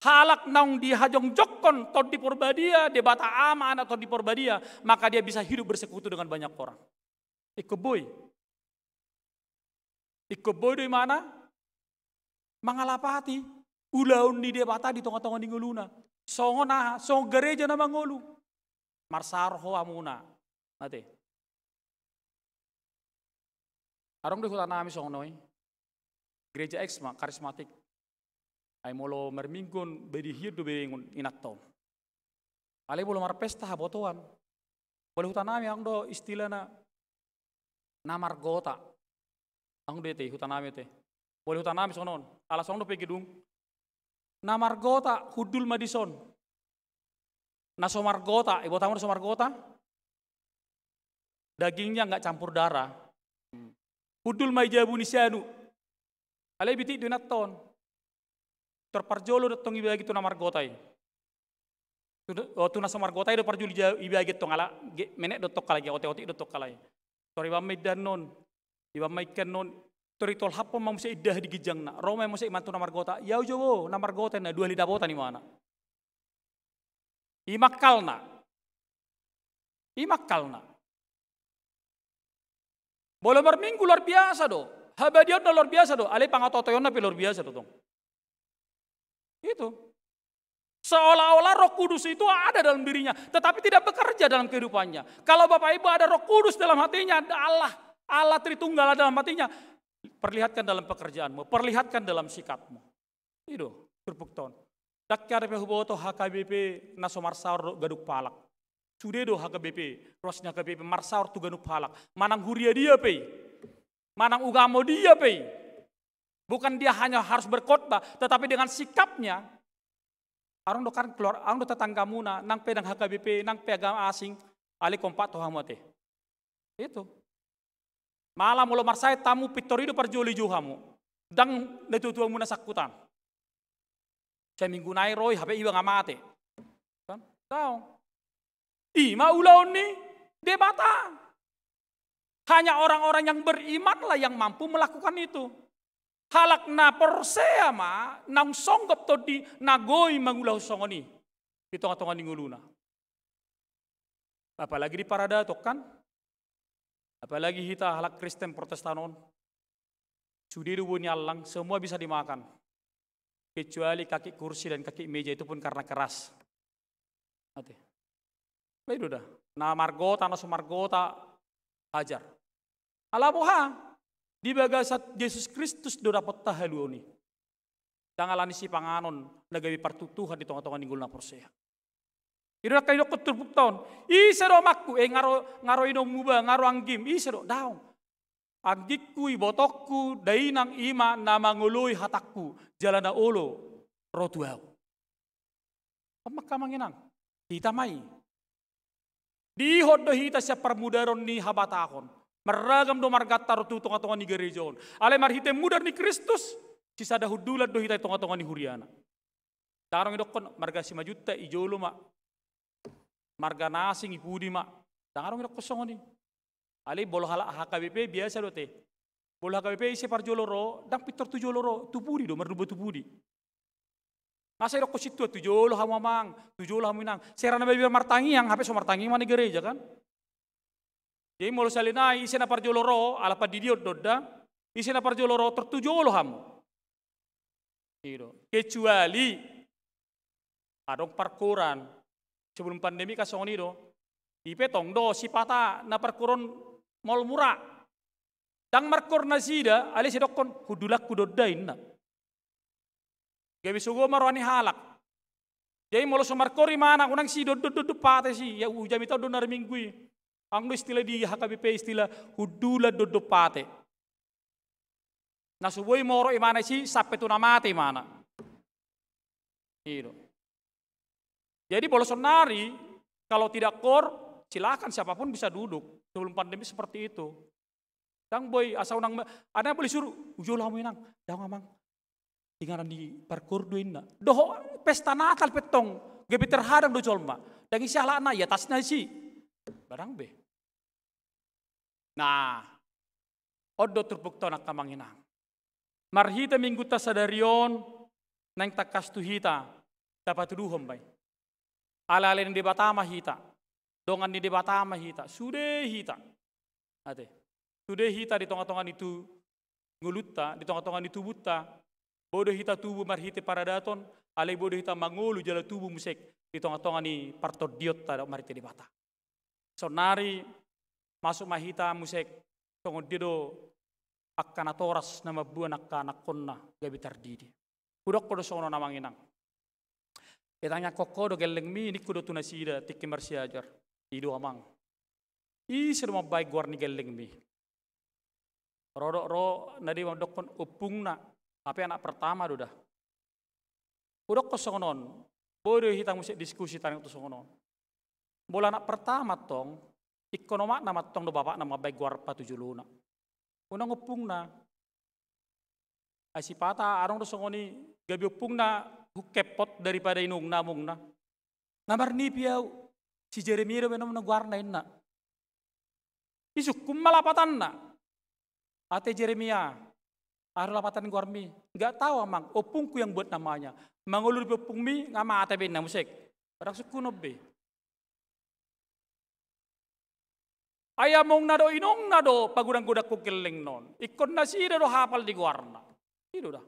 Halak naung dihajongjongkon Tondi Porbadia, Debata Ama, Anak, Tondi Porbadia, maka dia bisa hidup bersekutu dengan banyak orang. Ingkon boi. Ingkon boi do imana mangalapati ulaon ni Debata di tonga-tonga ni ngoluna. Songon aha? Songon gareja na mangolu. Marsaor ho hamuna. Ate. Adong do hutanami songon i. Gereja X ma, karismatik. Ai molo marminggu on, bedi hian do be inanta on. Alai molo marpesta habotoan. Molo hutanami adong do istilahna na margota. Adong do ate, hutanami ate. Molo hutanami songon on. Ala songon on dope gedung. Na margota, hundul ma dison. Na so margota, iboto hamu na so margota? Dagingnya nggak campur darah. Hundul ma i jabu ni sianu. Alai bitik do inanta on. Tor parjolo do tong ibagi tu na margota i. Tu, oh, tu na so margota i do parjolo ibagi tong ala, ge-, menek do tong halai, otik-otik do tong halai. Tor ibaen ma indahan on. Ibaen ma ingkan on. Tor itolhaphon ma muse indahan di ginjangna. Ro ma muse iman tu na margota. Ia ujo bo, na margota na dua hali dapotan imana. I ma angkalna. I ma angkalna. Molo marminggu luar biasa do. Habadiaonna luar biasa do. Alai pangaotoionna pe luar biasa do tong. Itu. Seolah-olah Roh Kudus itu ada dalam dirinya, tetapi tidak bekerja dalam kehidupannya. Kalau Bapak Ibu ada Roh Kudus dalam hatinya, ada Allah, Allah Tritunggal ada dalam hatinya, perlihatkan dalam pekerjaanmu, perlihatkan dalam sikapmu. I do, turpukta on. Ndang hea dope huboto H K B P na so marsaor dohot ganup halak. Sude do H K B P, ruas ni H K B P marsaor tu ganup halak. Manang huria dia pe i. Manang ugamo dia pe i. Bukan dia hanya harus berkhotbah, tetapi dengan sikapnya. Adong do kan keluar, adong do tetanggamuna, nang pe ndang H K B P, nang pe agama asing, alai kompak tu hamu ate. Itu. Malah molo marsahat hamu pintor i do parjolo dijou hamu. Ndang natuatuamuna sangkutan. Saminggu nai ro i, hape iba nga mate. Kan? Daong. I ma ulaon ni Debata. Hanya orang-orang yang berimanlah yang mampu melakukan itu. Halak na porsea ma naung songgop tondi na boi mangulahon songon i di tonga-tonga ni ngoluna. Apalagi di paradaton kan? Apalagi hita halak Kristen Protestan on. Sude do boi niallang, semua bisa dimakan. Kecuali kaki kursi dan kaki meja, itu pun karena keras. Ate. Ba i do da. Na margota, na so margota, ajar. Ala boha? Di bagasan Jesus Kristus do dapotta haluaon i. Ndang ala ni sipanganon na gabe partuktuhan di tonga-tonga ni ngolu na porsea. I do nangkin didokkon turpukta on. Ise do amangku, eh, nga ro, nga ro inongmu ba, nga ro anggim, ise do, daong. Anggingku, ibotongku, dainang i ma na mangoloi hatangku, jala na olo ro tu ahu. Amang, amang inang, hita ma i. Diihut do hita sian parmudaron ni habatahon. Marragam do marganta ro tu tongatonga ni gareja on. Alai marhite mudar ni Kristus, sisada hundulan do hita i tongatonga ni huriana. Ndang adong didokkon marga Simanjuntak i jolo ma, marga na asing i pudi ma. Ndang adong didokkon songon i. Alai molo halak H K B P biasa do ate. Molo H K B P ise parjolo ro, ndang pintor tu jolo ro, tu pudi do, marduba tu pudi. Nga sai didokkon sintua tu jolo hamu amang, tu jolo hamu inang. Sai ra na mabiar martangiang, hape so martangiang ma na i gareja kan. Jadi molo sahali nai ise na parjolo ro, ala pandidion do da, ise na parjolo ro, tor tu jolo hamu. I do. Kecuali adong parkoran. Sebelum pandemi kan songon i do. I pe tong do sipata na parkoron Mall Murah. Ndang markor nasida, alai sai didokkon, hundulanku do da inna. Gabe sogo ma roha ni halak. Jadi molo so markor imana, unang si dondon-dondon pate si, ia hujamita on do na ari Minggu i. Adong do istilah di H K B P, istilah hundulan dondon pate. Na so boi moro imana i si sampe tu na mate imana. I do. Jadi molo sonari, kalau tidak kor, silakan siapapun bisa duduk. Sebelum pandemi seperti itu. Ndang boi asa unang ma-, ada boleh suruh, "Ujo lah hamu inang, daong amang. Inganan ni parkor do inna." Dohot pesta Natal pe tong, gabe terhadang do jolma. Ndang isi halakna, i atasna isi. Barang be. Nah, on do turpukta on angka amang inang. Marhite minggunta sadari on, naeng tangkas tu hita, tapatuduhon ma i. Alai ni Debata ma hita, dongan ni Debata ma hita, sude hita. Ate. Sude hita di tongatonga ni tu ngolunta, di tongatonga ni tubunta, boi do hita tubu marhite paradaton, alai boi do hita mangolu jala tubu muse di tongatonga ni partondionta dohot marhite Debata. Sonari masuk ma hita muse songon dia do angka natoras na mamboan angka anakkonna gabe tardidi. Hudokkon do songon on amang inang. Ditangiangkon ho do gellengmi, ningku do tu nasida tingki marsiajar. I do amang. Ise do mambahen goar ni gellengmi? Ro do, ro na dia mandokkon ompungna, hape anak pertama do da. Hudokkon songon on, boi do hita muse diskusi tano tu songon on. Molo anak pertama tong, ingkon omakna ma tong do bapakna mambahen goar patujolona. Unang ompungna. Ai sipata adong do songon i, gabe ompungna hukepot daripada inongna, amongna. Na marnipi au, si Jeremia do baenon na goarna inna. Isungkun ma lapatanna. Ate Jeremia, aha do lapatan ni goarmi? Nggak tahu amang, ompungku yang buat namanya. Mangolu dope ompungmi, nga mate be inna muse. Ndang sungkunon be. Ai amongna do inongna do pagodanggodanghon gellengna on. Ingkon nasida do hapal di goarna. I do da.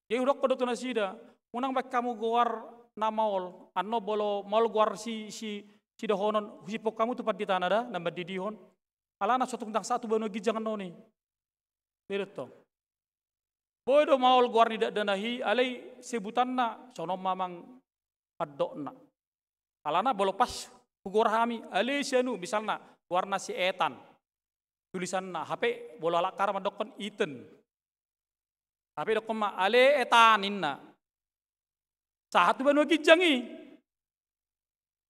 Jadi hudokkon do tu nasida, unang bahen hamu goar na maol, annon molo maol goar si, si, sidohonon, husiphon hamu tu panditana da, na mandidihon. Alana so tung ndang sahat tu banua ginjang annon i. Boi do tong. Boi do maol goar ni dakdanak i, alai sebutanna, songon on ma amang andokna. Alana molo pas hugoar hami, ale si anu, misalna, goarna si Etan. Tulisanna, hape molo halak Arab mandokkon Iten. Hape didokkon ma, ale Etan inna. Sahat tu banua ginjang i.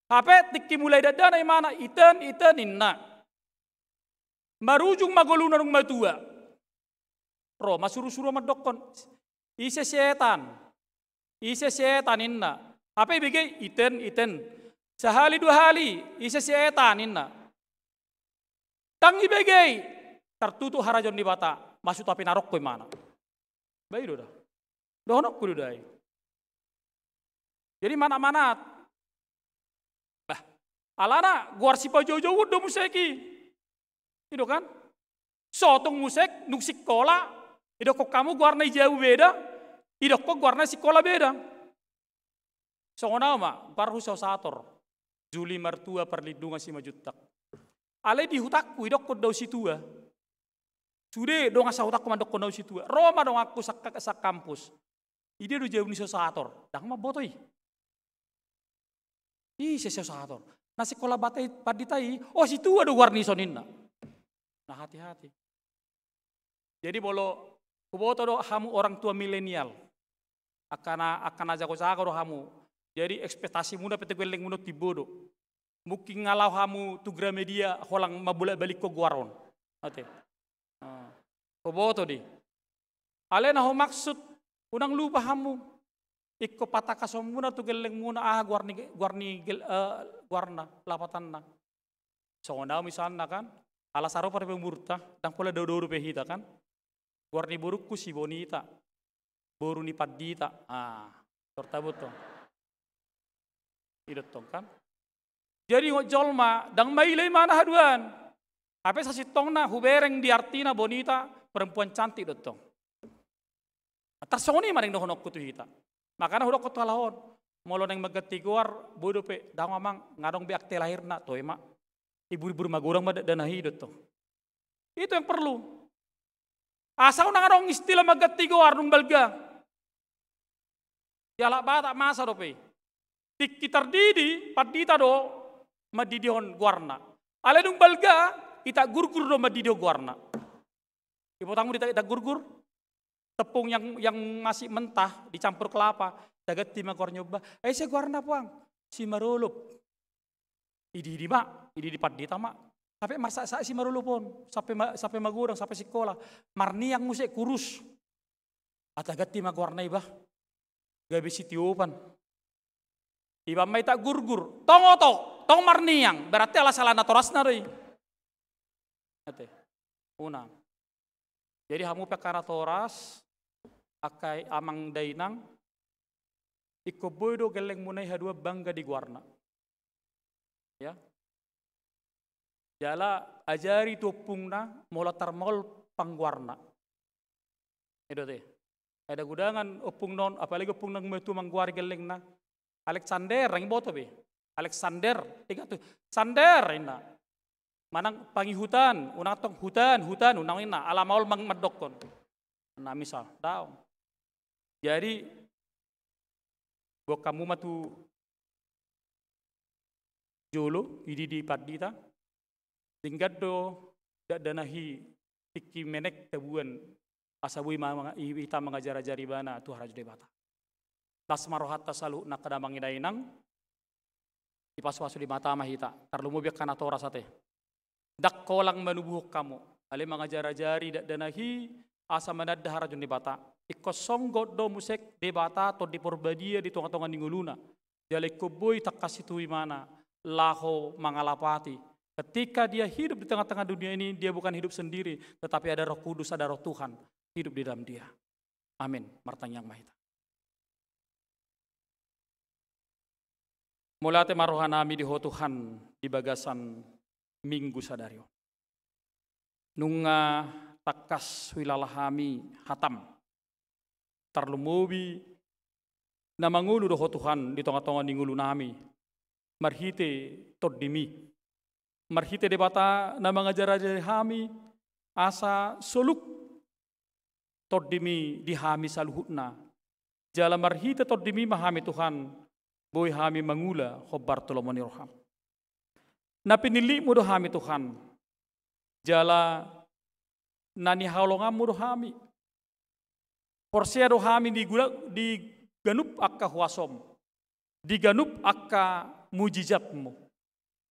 Hape tingki mulai dakdanak imana, Iten, Iten inna. Marujung ma ngoluna dung matua. Ro ma surusuruan mandokkon, ise si Etan? Ise si Etan inna. Hape ibege i, Iten, Iten. Sahali dua hali, ise si Etan inna. Ndang ibege i, tartutup harajaon ni Debata, masuk tu api narokko imana. Ba i do da. Dohononku do da i. Jadi manat-manat. Bah, alana goar sipajoujouon do muse i. I do kan? So tung muse, dung sikola, idokkon hamu goarna i jabu beda, idokkon goarna sikola beda. Songon au ma, goarhu Siaosator, Juli Martua Parlindungan Simanjuntak. Alai di hutangku, idokkon do au Situa. Sude dongan sahutangku mandokkon au Situa. Ro ma donganku sa-, sakampus. I dia do jabu ni Siaosator? Ndang mamboto i. Ise so sator? Na sikola bata i, pandita i, o, si tua do goarna i, ninna. Na hati-hati. Jadi molo huboto do hamu orang tua milenial, angka na, angka na jago-jago do hamu. Jadi ekspektasimuna pe tu gellengmuna timbo do. Mungkin nga laho hamu tu Gramedia holan mambolak-balikhon goar on. Ate. Ah. Huboto do i. Alai na humaksud, unang lupa hamu. Ingkon patangkashonmuna tu gellengmuna aha goar ni, goar ni gel-, eh, goarna, lapatanna. Songon au misalna kan, ala sarupa dope umurta, ndang pola dao-dao dope hita kan. Goar ni borungku si Bonita, boru ni pandita. Ah, tortabut tong. I do tong kan. Jadi ingot jolma, ndang maila imana haduan. Hape sasintongna hubereng di artina Bonita, perempuan cantik do tong. Tarsongon i ma naeng dohononku tu hita. Makana hudok tu halak on, molo naeng mangganti goar, boi dope, ndang amang, nga adong be akte lahirna, toe ma. Ibur-ibur magodang ma dakdanak i do tong. Itu yang perlu. Asa unang adong istilah mangganti goar dung balga. Di halak Batak masa dope i. Tingki tardidi, pandita do mandidihon goarna. Alai dung balga, itak gurgur do mandidihon goarna. Ibotangmu di itak gurgur? Tepung yang, yang masih mentah dicampur kelapa, taganti ma goarna i ba. Ai ise goarna puang? Si Marolop. Ididi ma, ididi pandita ma. Sampe marsak-sak si Marolop on, sampe ma-, sampe magodang, sampe sikola. Marniang muse kurus. Taganti ma goarna i ba. Gabe Sitiopan. Iba ma itak gurgur. Tong oto, tong marniang. Berarti ala sala natorasna do i. Ate. Unang. Jadi hamu pe angka natoras, angka amang dainang, ingkon boi do gellengmuna i haduan bangga di goarna. Ya. Jala ajari tu ompungna molo tarmaol panggoarna. I do ate. Ai dagodangan ompungna on, apalagi ompungna na tua manggoari gellengna. Alexander, ndang iboto be. Alexander, i ga tu. Sander, ninna. Manang Pangihutan, unang tong Hutan, Hutan, unang ninna. Ala maol mang-, mandokkon. Na misal, daong. Jadi, boan hamu ma tu jolo, ididi pandita, denggan do dakdanak i tingki menek tabuan, asa boi ma-, manga-, i-, hita mangajar-ajari ibana tu harajaon Debata. Las ma rohanta saluhutna angka damang dainang, dipasu-pasu Debata ma hita, tarlumobi angka natoras ate. Ndang holan manubuhon hamu, alai mangajar-ajari dakdanak i, asa mananda harajaon Debata. Ingkon songgot do muse Debata Tondi Porbadia di tonga-tonga ni ngoluna. Jala ingkon boi tangkas situtu imana laho mangalapati. Ketika dia hidup di tengah-tengah dunia ini, dia bukan hidup sendiri, tetapi ada Roh Kudus, ada Roh Tuhan hidup di dalam dia. Amin. Martangiang ma hita. Mauliate ma rohanami di Ho Tuhan di bagasan Minggu sadari on. Nunga tangkas huhilala hami hataM. Tarlumobi na mangolu do Ho Tuhan di tonga-tonga ni ngolunami, marhite TondiMi. Marhite Debata na mangajar-ajari hami, asa soluk TondiMi di hami saluhutna. Jala marhite TondiMi ma hami Tuhan, boi hami mangula hombar tu lomo ni rohaM. Na pinillitMu do hami Tuhan, jala na nihaholonganMu do hami. Porsea do hami di gula-, di ganup angka huasoM, di ganup angka mujijatMu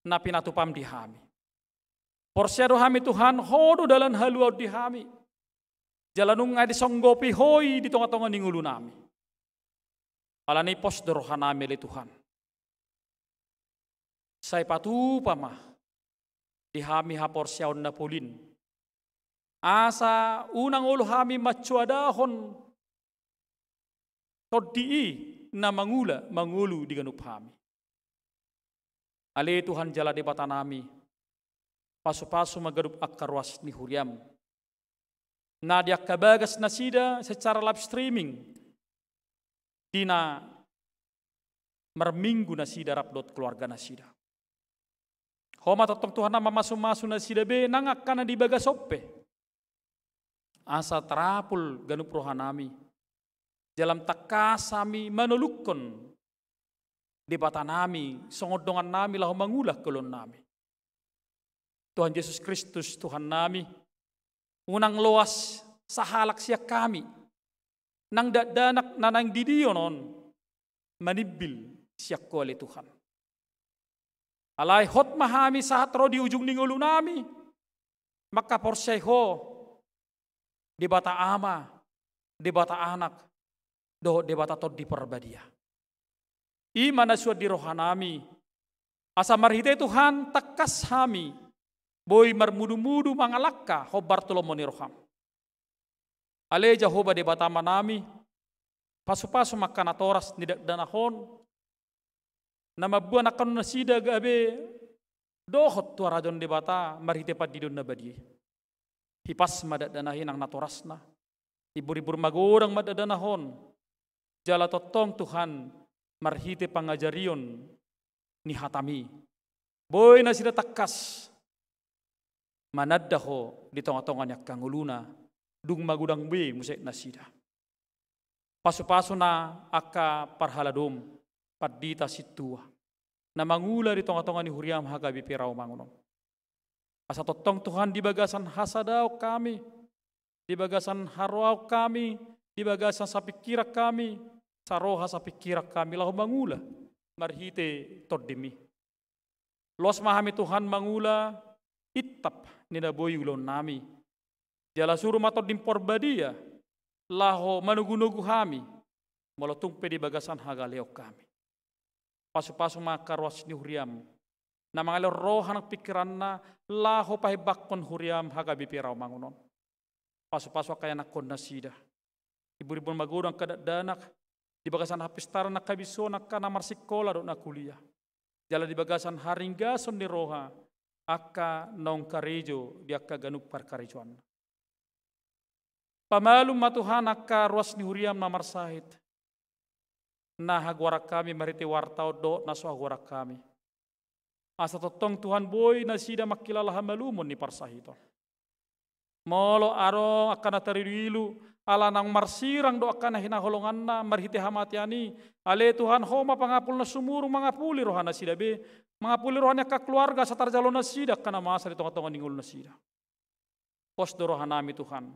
na pinatupaM di hami. Porsea do hami Tuhan, Ho do dalan haluaon di hami. Jala nunga disonggopi Ho i di tonga-tonga ni ngolunami. Alani pos do rohanami ale Tuhan. Sai patupa ma di hami haporseaon na polin. Asa unang olo hami mansoadahon Tondi i na mangula mangolu di ganup hami. Ale Tuhan jala Debatanami, pasu-pasu ma ganup angka ruas ni huriaM. Na di angka bagas nasida secara live streaming, di na marminggu nasida rap dohot keluarga nasida. Ho ma tongtong Tuhan na mamasu-masu nasida be, nang angka na di bagas on pe. Asa tarapul ganup rohanami. Jala tangkas hami manolukkon Debatanami, songon dongannami laho mangula angka ulaonnami. Tuhan Jesus Kristus, Tuhannami, unang loas sahalak sian hami, nang dakdanak na naeng didion on, manimbil sian Ho ale Tuhan. Alai hot ma hami sahat ro di ujung ni ngolunami, mangkaporseai Ho, Debata Ama, Debata Anak, dohot Debata Tondi Parbadia. I ma na suan di rohanami, asa marhite Tuhan tangkas hami boi marmudumudu mangalangka hombar tu lomo ni roham. Ale Jahowa Debata Amanami, pasupasu ma angka natoras ni dakdanak on, na mamboan angka nasida gabe dohot tu harajaon Debata marhite pandidion na badia i. Hipas ma dakdanak i nang natorasna. Ibur-ibur magodang ma dakdanak on. Jala tongtong Tuhan, marhite pangajarion ni hatami, boi nasida tangkas mananda Ho di tonga-tonga ni angka ngoluna, dung magodang be muse nasida. Pasupasu ma angka parhaladom, pandita sintua, na mangula di tonga-tonga ni huriam H K B P Rawamangun on. Asa tongtong Tuhan di bagasan hasadaon hami, di bagasan haroaon hami, di bagasan sapingkiran hami, saroha sapingkiran hami laho mangula marhite Tondim i. Loas ma hami Tuhan mangula intap ni na boi ulaonnami. Jala suru ma Tondim Parbadia laho manogu-nogu hami, molo tung pe di bagasan hagaleon hami. Pasupasu ma angka ruas ni huriam, na mangalehon roha nang pingkiranna laho pahebanghon huriam H K B P Rawamangun on. Pasupasu angka ianakhon nasida. Ibur-ibur magodang angka dakdanak, di bagasan hapistaran angka bisuon, angka na marsingkola dohot na kuliah. Jala di bagasan haringgason ni roha, angka naung karejo di angka ganup parkarejoanna. Pamalum ma Tuhan angka ruas ni huriam na marsahit, na hagoaran hami marhite warta on dohot na so hagoaran hami. Asa tongtong Tuhan boi nasida mangkilala hamalumon ni parsahiton. Molo adong angka na tarilu-ilu, ala naung marsirang do angka na hinaholonganna marhite hamatean i, ale Tuhan, Ho ma pangapul na sumurung, mangapuli roha nasida be, mangapuli roha ni angka keluarga, asa tarjalo nasida angka na masa di tonga-tonga ni ngolu nasida. Pos do rohanami Tuhan.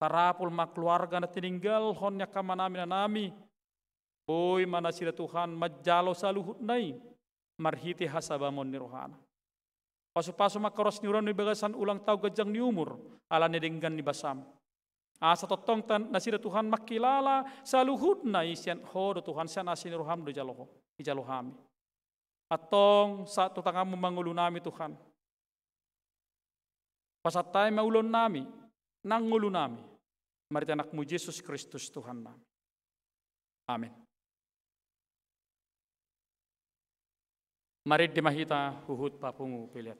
Tarapul ma keluarga na tininggalhon ni angka amanami, inanami. Boi ma nasida Tuhan manjalo saluhutna i marhite hasabamon ni rohana. Pasupasu ma angka ruas ni huriam di bagasan ulang taon ganjang ni umur, ala ni denggan ni basam. Asa tongtong tan-, nasida Tuhan mangkilala saluhutna i sian Ho do Tuhan, sian asi ni roham do ijalo Ho, ijalo hami. Antong sahat tu tanganmu ma ngolunami Tuhan. Pasahat hami ma ulaonnami, nang ngolunami, marhite Anakmu Jesus Kristus Tuhannami. Amen. Marende ma hita huhut papungu pelean.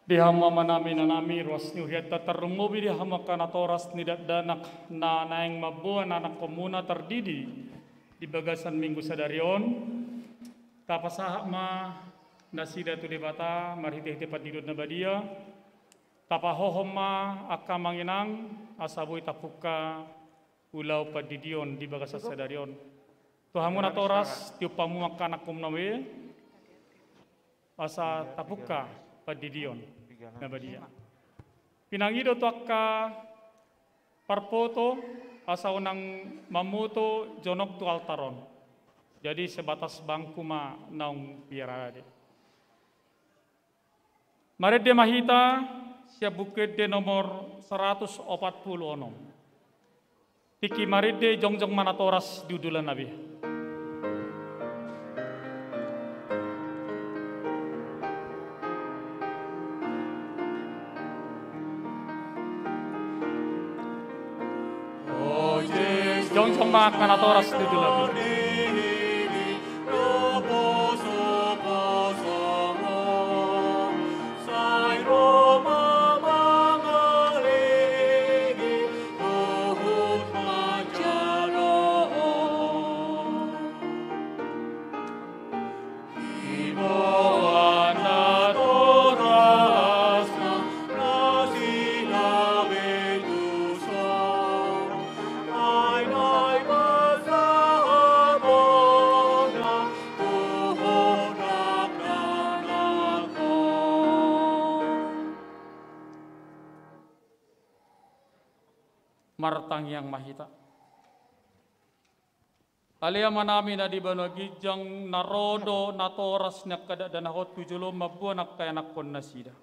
Di hamu amanami, inanami, ruas ni hurianta, tarlumobi di hamu angka natoras ni dakdanak na naeng mamboan anakkonmuna tardidi di bagasan Minggu sadari on. Tapasahat ma nasida tu Debata marhitehite pandidion na badia. Tapahohom ma angka amang inang asa boi tapungka ulaon pandidion di bagasan sadari on. Tu hamu natoras, tiop hamu angka anakkonmuna be asa tapungka pandidion na badia. Pinangido tu angka parpoto asa unang mamboto jonok tu altar on. Jadi sebatas bangku ma naung piara ade. Marende ma hita sian Buku Ende nomor saratus opat pulu onom. Tingki marende jongjong ma natoras di hundulanna be. Jongjong ma angka natoras di hundulanna be. Martangiang ma hita. Ale Amanami na di banua ginjang, na ro do natoras ni angka dakdanak on tu joloM mamboan angka ianakhon nasida.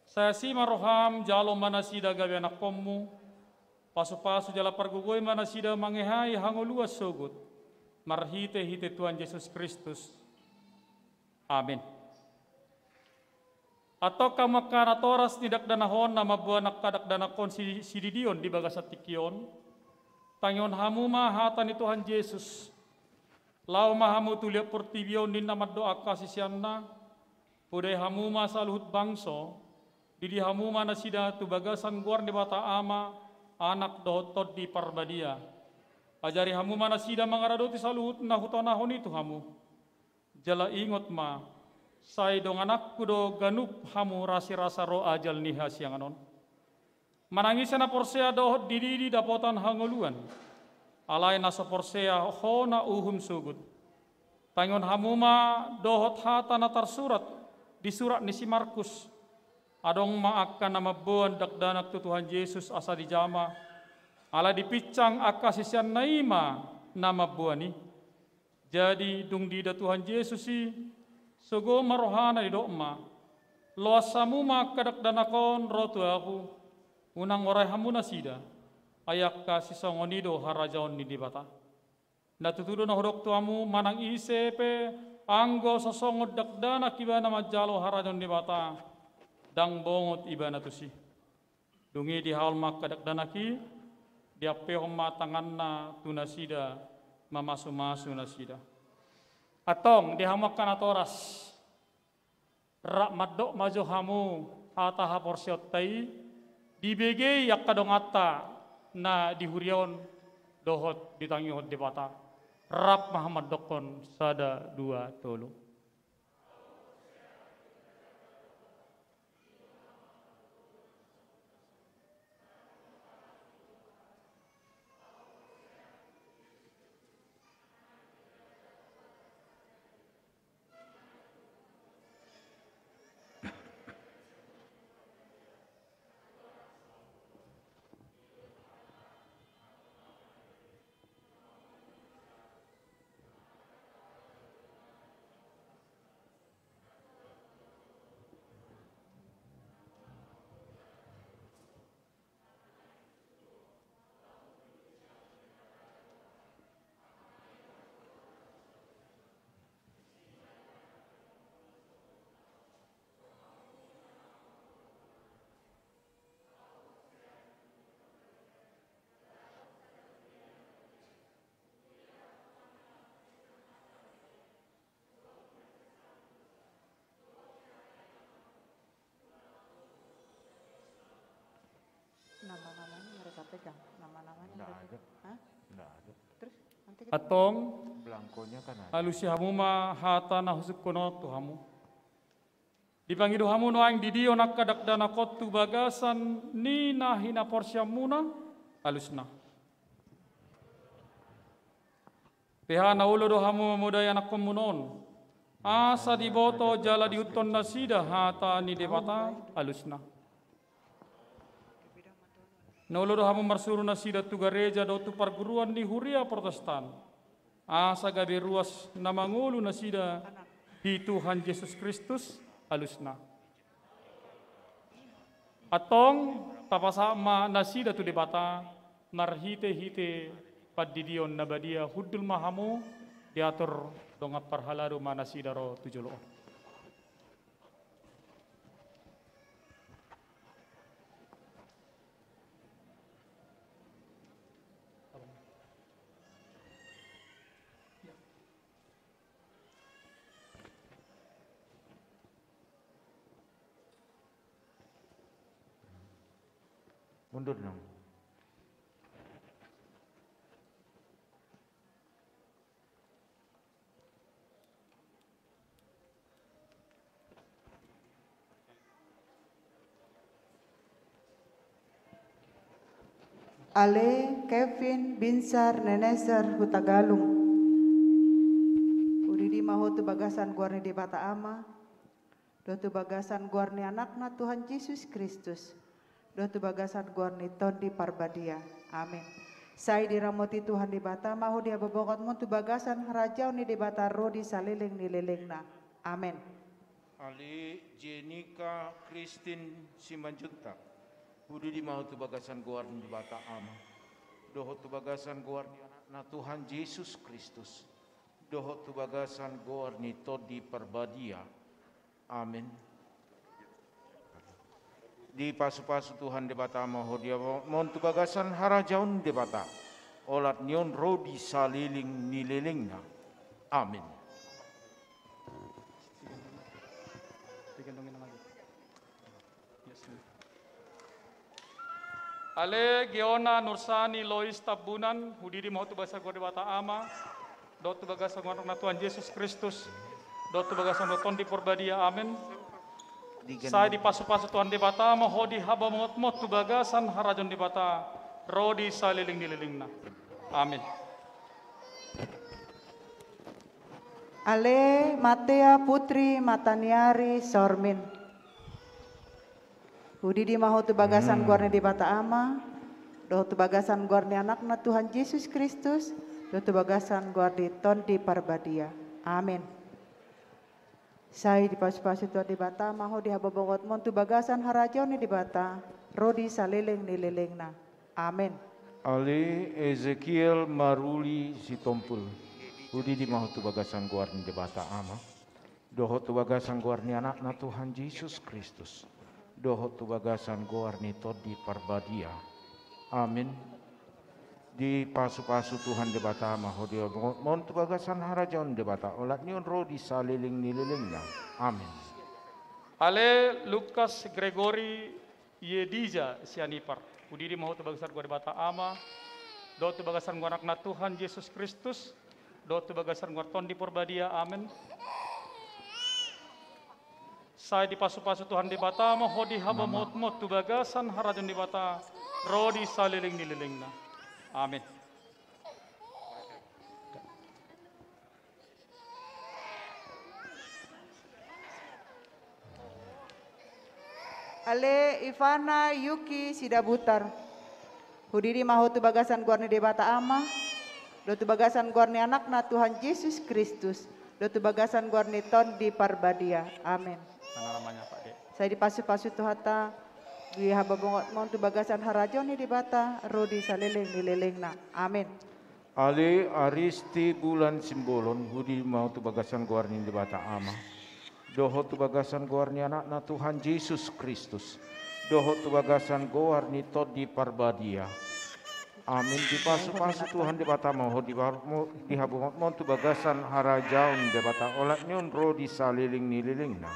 Sai asi ma rohaM, jalo ma nasida gabe ianakhonMu, pasupasu jala pargogoi ma nasida mangehai hangoluan sogot, marhitehite Tuhan Jesus Kristus. Amen. Antong hamu angka natoras ni dakdanak on na mamboan angka dakdanak on si-, sididion di bagasan tingki on, tangihon hamu ma hata ni Tuhan Jesus. Laho ma hamu tu liat portibi on, ninna mandok angka siseanna, podai hamu ma saluhut bangso, didi hamu ma nasida tu bagasan goar ni Debata Ama, Anak dohot Tondi Parbadia. Ajari hamu ma nasida mangaradoti saluhut na hutonahon i tu hamu. Jala ingot ma, sai dongananku do ganup hamu rasirasa ro ajal ni hasiangan on. Manang ise na porsea dohot dididi dapotan hangoluan, alai na so porsea hona uhum sogot. Tangihon hamu ma dohot hata na tarsurat di surat ni si Markus. Adong ma angka na mamboan dakdanak tu Tuhan Jesus asa dijama, alai dipinsang angka siseanna i ma na mamboan i. Jadi dung diida Tuhan Jesus i, sogo ma rohana, didok ma, loas hamu ma angka dakdanak on ro tu Ahu, unang orai hamu nasida, ai angka sisongon i do harajaon ni Debata. Na tutu do na hudok tu hamu, manang ise pe anggo so songon dakdanak ibana manjalo harajaon ni Debata, ndang bongot ibana tusi. Dung i dihaol ma angka dakdanak i, diampehon ma tanganna tu nasida, mamasumasu nasida. Antong di hamu angka natoras, rap mandok ma jo hamu hata haporseaonta i, dibege i angka donganta na di huria on dohot ditangihon Debata. Rap ma hamu mandokkon sada, dua, tolu. Antong, alusi hamu ma hata na husungkun on tu hamu. Dipangido hamu nuaeng didion angka dakdanak on tu bagasan ni na hinaporseaonmuna, alusna. Beha na olo do hamu mamodai anakkonmuna on, asa diboto jala diihuthon nasida hata ni Debata, alusna. Na olo do hamu marsuru nasida tu gareja dohot tu parguruan ni huria Protestan, asa gabe ruas na mangolu nasida di Tuhan Jesus Kristus, alusna. Antong, tapasahat ma nasida tu Debata marhitehite pandidion na badia. Hundul ma hamu, diatur dongan parhalado ma nasida ro tu jolo on. Mundur dong. Ale Kevin Binsar Neneser Hutagalung. Hudidi ma ho tu bagasan goar ni Debata Ama, dohot tu bagasan goar ni Anakna Tuhan Jesus Kristus, dohot tu bagasan goar ni Tondi Parbadia. Amen. Sai diramoti Tuhan Debata ma ho di habobongatmon tu bagasan harajaon ni Debata ro di saleleng ni lelengna. Amen. Ale Jenika Kristin Simanjuntak, hudidi ma ho tu bagasan goar ni Debata Ama, dohot tu bagasan goar ni Anakna Tuhan Jesus Kristus, dohot tu bagasan goar ni Tondi Parbadia. Amen. Dipasupasu Tuhan Debata ma ho di habobongatmon tu bagasan harajaon Debata, olat ni on ro di saleleng ni lelengna. Amen. Ale Geona Nursani Lois Tambunan, hudidi ma ho tu bagasan goar ni Debata Ama, dohot tu bagasan goar ni Anakna Tuhan Jesus Kristus, dohot tu bagasan goar ni Tondi Parbadia. Amen. Sai dipasupasu Tuhan Debata ma ho di habobongatmon tu bagasan harajaon Debata ro di saleleng ni lelengna. Amen. Ale Matea Putri Mataniari Sormin. Hudidi ma ho tu bagasan goar ni Debata Ama, dohot tu bagasan goar ni Anakna Tuhan Jesus Kristus, dohot tu bagasan goar ni Tondi Parbadia. Amen. Sai dipasupasu Tuhan Debata ma ho di habobongatmon tu bagasan harajaon ni Debata ro di saleleng ni lelengna. Amen. Ale Ezekiel Maruli Sitompul, hudidi ma ho tu bagasan goar ni Debata Ama, dohot tu bagasan goar ni Anakna Tuhan Jesus Kristus, dohot tu bagasan goar ni Tondi Parbadia. Amen. Dipasupasu Tuhan Debata ma ho di habobongatmon tu bagasan harajaon Debata, olat ni on ro di saleleng ni lelengna. Amen. Ale Lukas Gregori Yedija Sianipar, hudidi ma ho tu bagasan goar ni Debata Ama, dohot tu bagasan goar ni Anakna Tuhan Jesus Kristus, dohot tu bagasan goar ni Tondi Parbadia. Amen. Sai dipasupasu Tuhan Debata ma ho di habobongatmon tu bagasan harajaon Debata ro di saleleng ni lelengna. Amen. Ale Ivana Yuki Sidabutar, hudidi ma ho tu bagasan goar ni Debata Ama, dohot tu bagasan goar ni Anakna Tuhan Jesus Kristus, dohot tu bagasan goar ni Tondi Parbadia. Amen. Sai dipasupasu Tuhanta di habobongatmon tu bagasan harajaon ni Debata ro di saleleng ni lelengna. Amen. Ale Aristi Bulan Simbolon, hudidi ma ho tu bagasan goar ni Debata Ama, dohot tu bagasan goar ni Anakna Tuhan Jesus Kristus, dohot tu bagasan goar ni Tondi Parbadia. Amen. Dipasupasu Tuhan Debata ma ho di habobongatmon tu bagasan harajaon Debata, olat ni on ro di saleleng ni lelengna.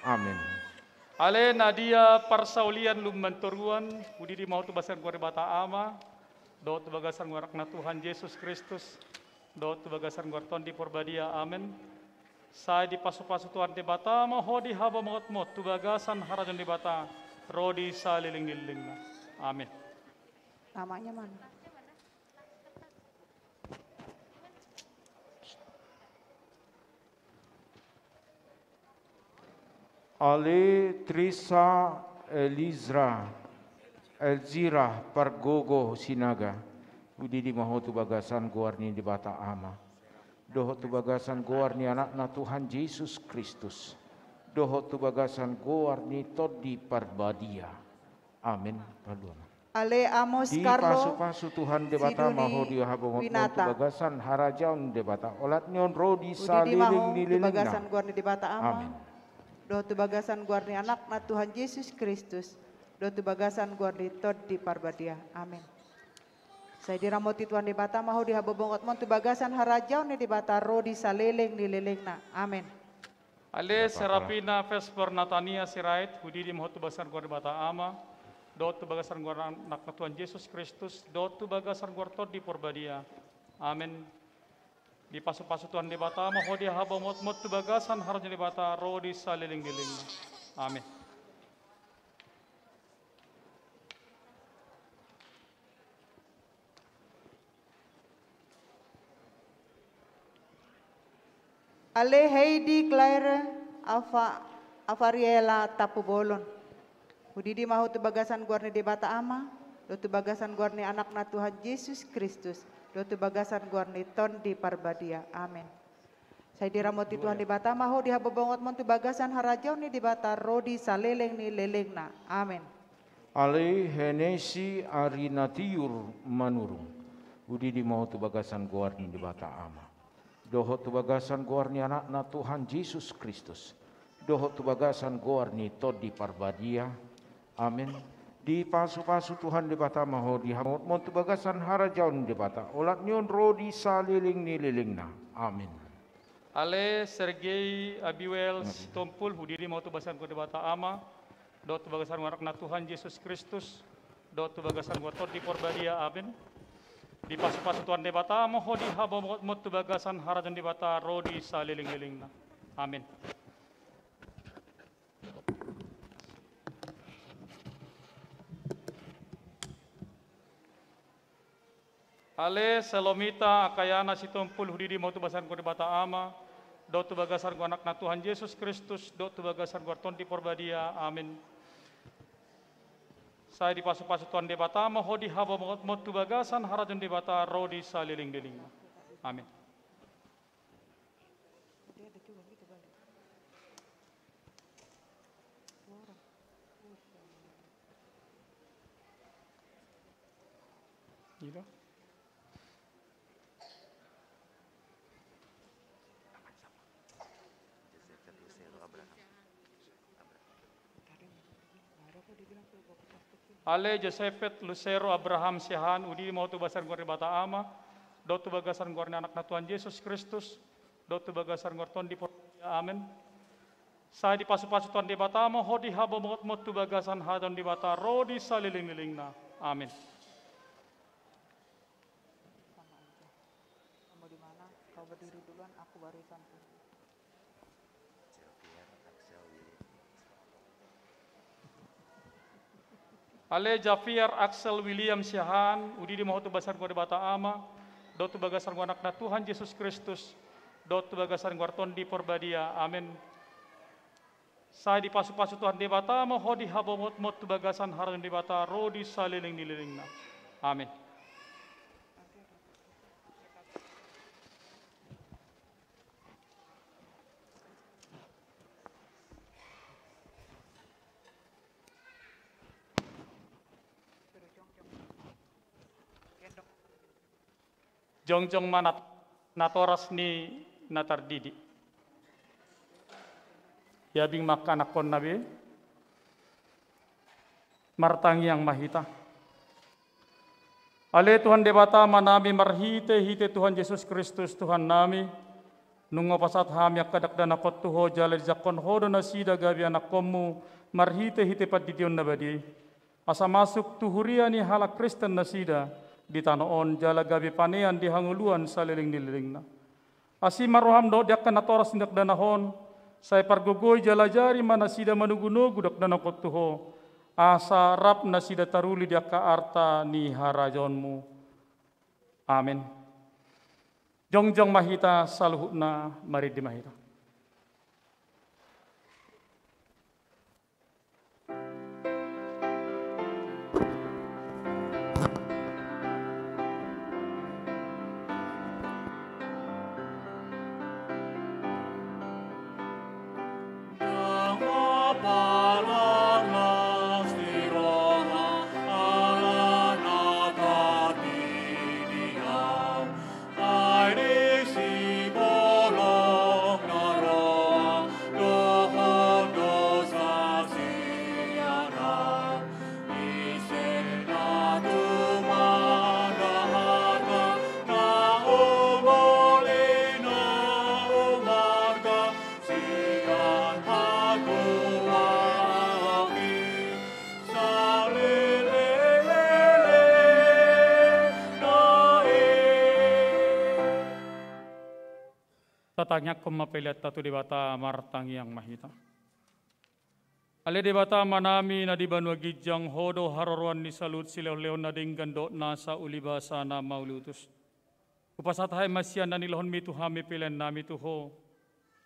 Amen. Ale Nadia Parsaulian Lumbantoruan, hudidi ma ho tu bagasan goar ni Debata Ama, dohot tu bagasan goar ni Anakna Tuhan Jesus Kristus, dohot tu bagasan goar Tondi Porbadia. Amen. Sai dipasupasu Tuhan Debata ma ho di habongotmon tu bagasan harajaon Debata, ro di saleleng ni lelengna. Amen. Namanya mana? Ale Trisa Elizra, Elzira Pargogo Sinaga, hudidi ma ho tu bagasan goar ni Debata Ama, dohot tu bagasan goar ni Anakna Tuhan Jesus Kristus, dohot tu bagasan goar ni Tondi Parbadia. Amen. Paluana. Ale Amos Carlo. Dipasupasu Tuhan Debata ma ho di habongotmon tu bagasan harajaon Debata, olat ni on ro di saleleng ni lelengna. Hudidi ma ho tu bagasan goar ni Debata Ama. Amen. Dohot tu bagasan goar ni Anakna Tuhan Jesus Kristus, dohot tu bagasan goar ni Tondi Parbadia. Amen. Sai diramoti Tuhan Debata ma ho di habongotmon tu bagasan harajaon ni Debata, ro di saleleng ni lelengna. Amen. Ale Serafina Vesper Natania Sirait, hudidi ma ho tu bagasan goar ni Debata Ama, dohot tu bagasan goar ni Anakna Tuhan Jesus Kristus, dohot tu bagasan goar Tondi Porbadia. Amen. Dipasupasu Tuhan Debata ma ho di habongotmon tu bagasan harajaon Debata, ro di saleleng ni lelengna. Amen. Ale Heidi Claire Ava-, Avariela Tampubolon. Hudidi ma ho tu bagasan goar ni Debata Ama, dohot tu bagasan goar ni Anakna Tuhan Jesus Kristus, dohot tu bagasan goar ni Tondi Parbadia. Amen. Sai diramoti Tuhan Debata ma ho di habongotmon tu bagasan harajaon ni Debata, ro di saleleng ni lelengna. Amen. Ale Henesi Arinatiur Manurung, hudidi ma ho tu bagasan goar ni Debata Ama, dohot tu bagasan goar ni Anakna Tuhan Jesus Kristus, dohot tu bagasan goar ni Tondi Parbadia. Amen. Dipasupasu Tuhan Debata ma ho di habongotmon tu bagasan harajaon Debata, olat ni on ro di saleleng ni lelengna. Amen. Ale Sergei Abiwel Sitompul, hudidi ma ho tu bagasan goar ni Debata Ama, dohot tu bagasan goar ni Anakna Tuhan Jesus Kristus, dohot tu bagasan goar ni Tondi Porbadia. Amen. Dipasupasu Tuhan Debata ma ho di habongotmon tu bagasan harajaon Debata, ro di saleleng ni lelengna. Amen. Ale Selomita Akayana Sitompul, hudidi ma ho tu bagasan goar ni Debata Ama, dohot tu bagasan goar ni Anakna Tuhan Jesus Kristus, dohot tu bagasan goar ni Tondi Porbadia. Amen. Sai dipasupasu Tuhan Debata ma ho di habongotmon tu bagasan harajaon Debata, ro di saleleng ni lelengna. Amen. Ale Josepet Lucero Abraham Siahaan, hudidi ma ho tu bagasan goar ni Debata Ama, dohot tu bagasan goar ni Anakna Tuhan Jesus Kristus, dohot tu bagasan goar ni Tondi Porbadia. Amen. Sai dipasupasu Tuhan Debata ma ho di habongotmon tu bagasan harajaon Debata, ro di saleleng ni lelengna. Amen. Sama aja. Kamu di mana? Kau berdiri duluan, aku baru sampai. Ale Javier Axel William Siahaan, hudidi ma ho tu bagasan goar ni Debata Ama, dohot tu bagasan goar ni Anakna Tuhan Jesus Kristus, dohot tu bagasan goar ni Tondi Porbadia. Amen. Sai dipasupasu Tuhan Debata ma ho di habongotmon tu bagasan harajaon Debata, ro di saleleng ni lelengna. Amen. Jongjong ma nat-, natoras ni na tardidi. Ia bing ma angka anakkonna be. Martangiang ma hita. Ale Tuhan Debata Amanami, marhitehite Tuhan Jesus Kristus Tuhannami, nunga hupasahat hami angka dakdanakhon tu Ho jala dijangkon Ho do nasida gabe anakkonmu marhitehite pandidion na badia i. Asa masuk tu huria ni halak Kristen nasida, di tano on jala gabe panean di hangoluan saleleng ni lelengna. Asi ma roham dohot di angka natoras ni dakdanak on, sai pargogoi jala ajari ma nasida manogunogu dakdanakhon tu Ho, asa rap nasida taruli di angka arta ni harajaonMu. Amen. Jongjong ma hita saluhutna, marende ma hita. Tatangiangkon ma peleanta tu Debata, martangiang ma hita. Ale Debata Amanami na di banua ginjang, Ho do haroroan ni saluhut silehonlehon na denggan dohot nasa ulibasa na mauliutus. Hupasahat hami ma sian na nilehonMi tu hami peleannami tu Ho.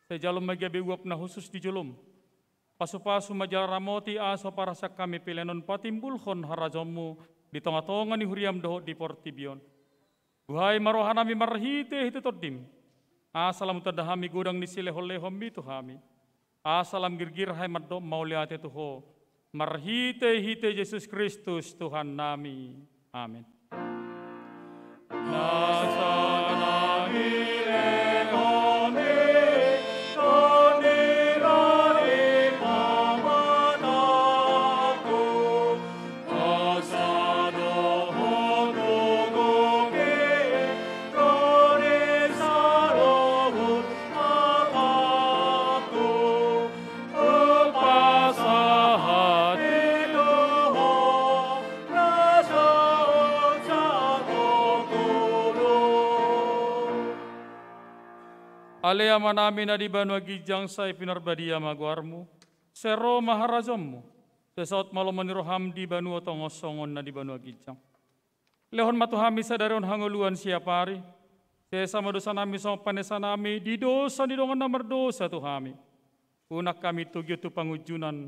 Sai jalo ma gabe uap na hushus di jolom. Pasupasu ma jala ramoti asa huparhaseang hami pelean on patimbulhon harajaonMu di tongatonga ni huriaM dohot di portibi on. Buhai ma rohanami marhitehite TondiM, asa lam hutanda hami godang ni silehonlehonMi tu hami. Asa lam girgir hami mandok mauliate tu Ho, marhitehite Jesus Kristus Tuhannami. Amen. Ale Amanami na di banua ginjang, sai pinarbadia ma goarMu. Sai ro ma harajaonMu. Sai saut ma lomo ni rohaM di banua tonga on songon na di banua ginjang. Lehon ma tu hami sadari on hangoluan siapari. Sesa ma dosanami songon panesanami di dosa ni dongan na mardosa tu hami. Unang hami togihon tu pangunjunan,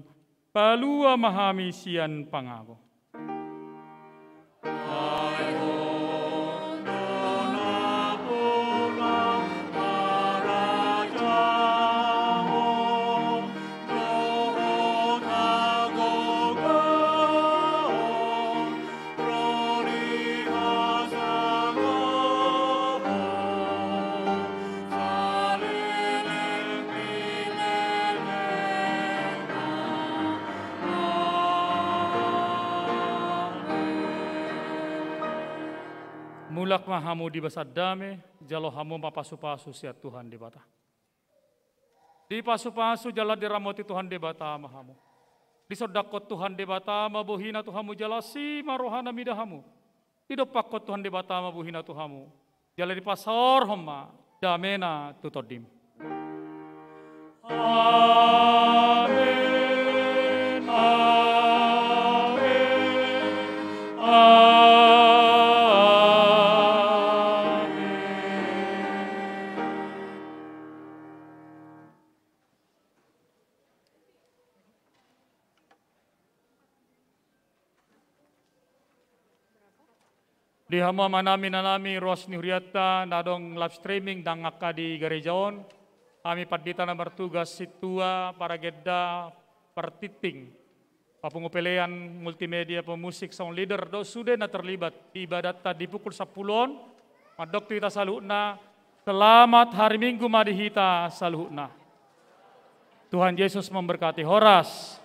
palua ma hami sian pangago. Mulak ma hamu di bagasan dame, jalo hamu ma pasupasu sian Tuhan Debata. Dipasupasu jala diramoti Tuhan Debata ma hamu. Disondangkon Tuhan Debata ma bohiNa tu hamu jala asi ma rohaNa mida hamu. Didompakkon Tuhan Debata ma bohiNa tu hamu. Jala dipasaorhon ma dameNa tu tondim. Amen, amen, amen. Di hamu amanami, inanami, ruas ni hurianta na adong live streaming, ndang angka di gareja on, hami pandita na martugas, sintua, paragenda, partinting, papungu pelean, multimedia, pemusik, sound leader, dohot sude na terlibat di ibadatta di pukul sampulu on, mandok tu hita saluhutna, selamat hari Minggu ma di hita saluhutna. Tuhan Yesus memberkati. Horas.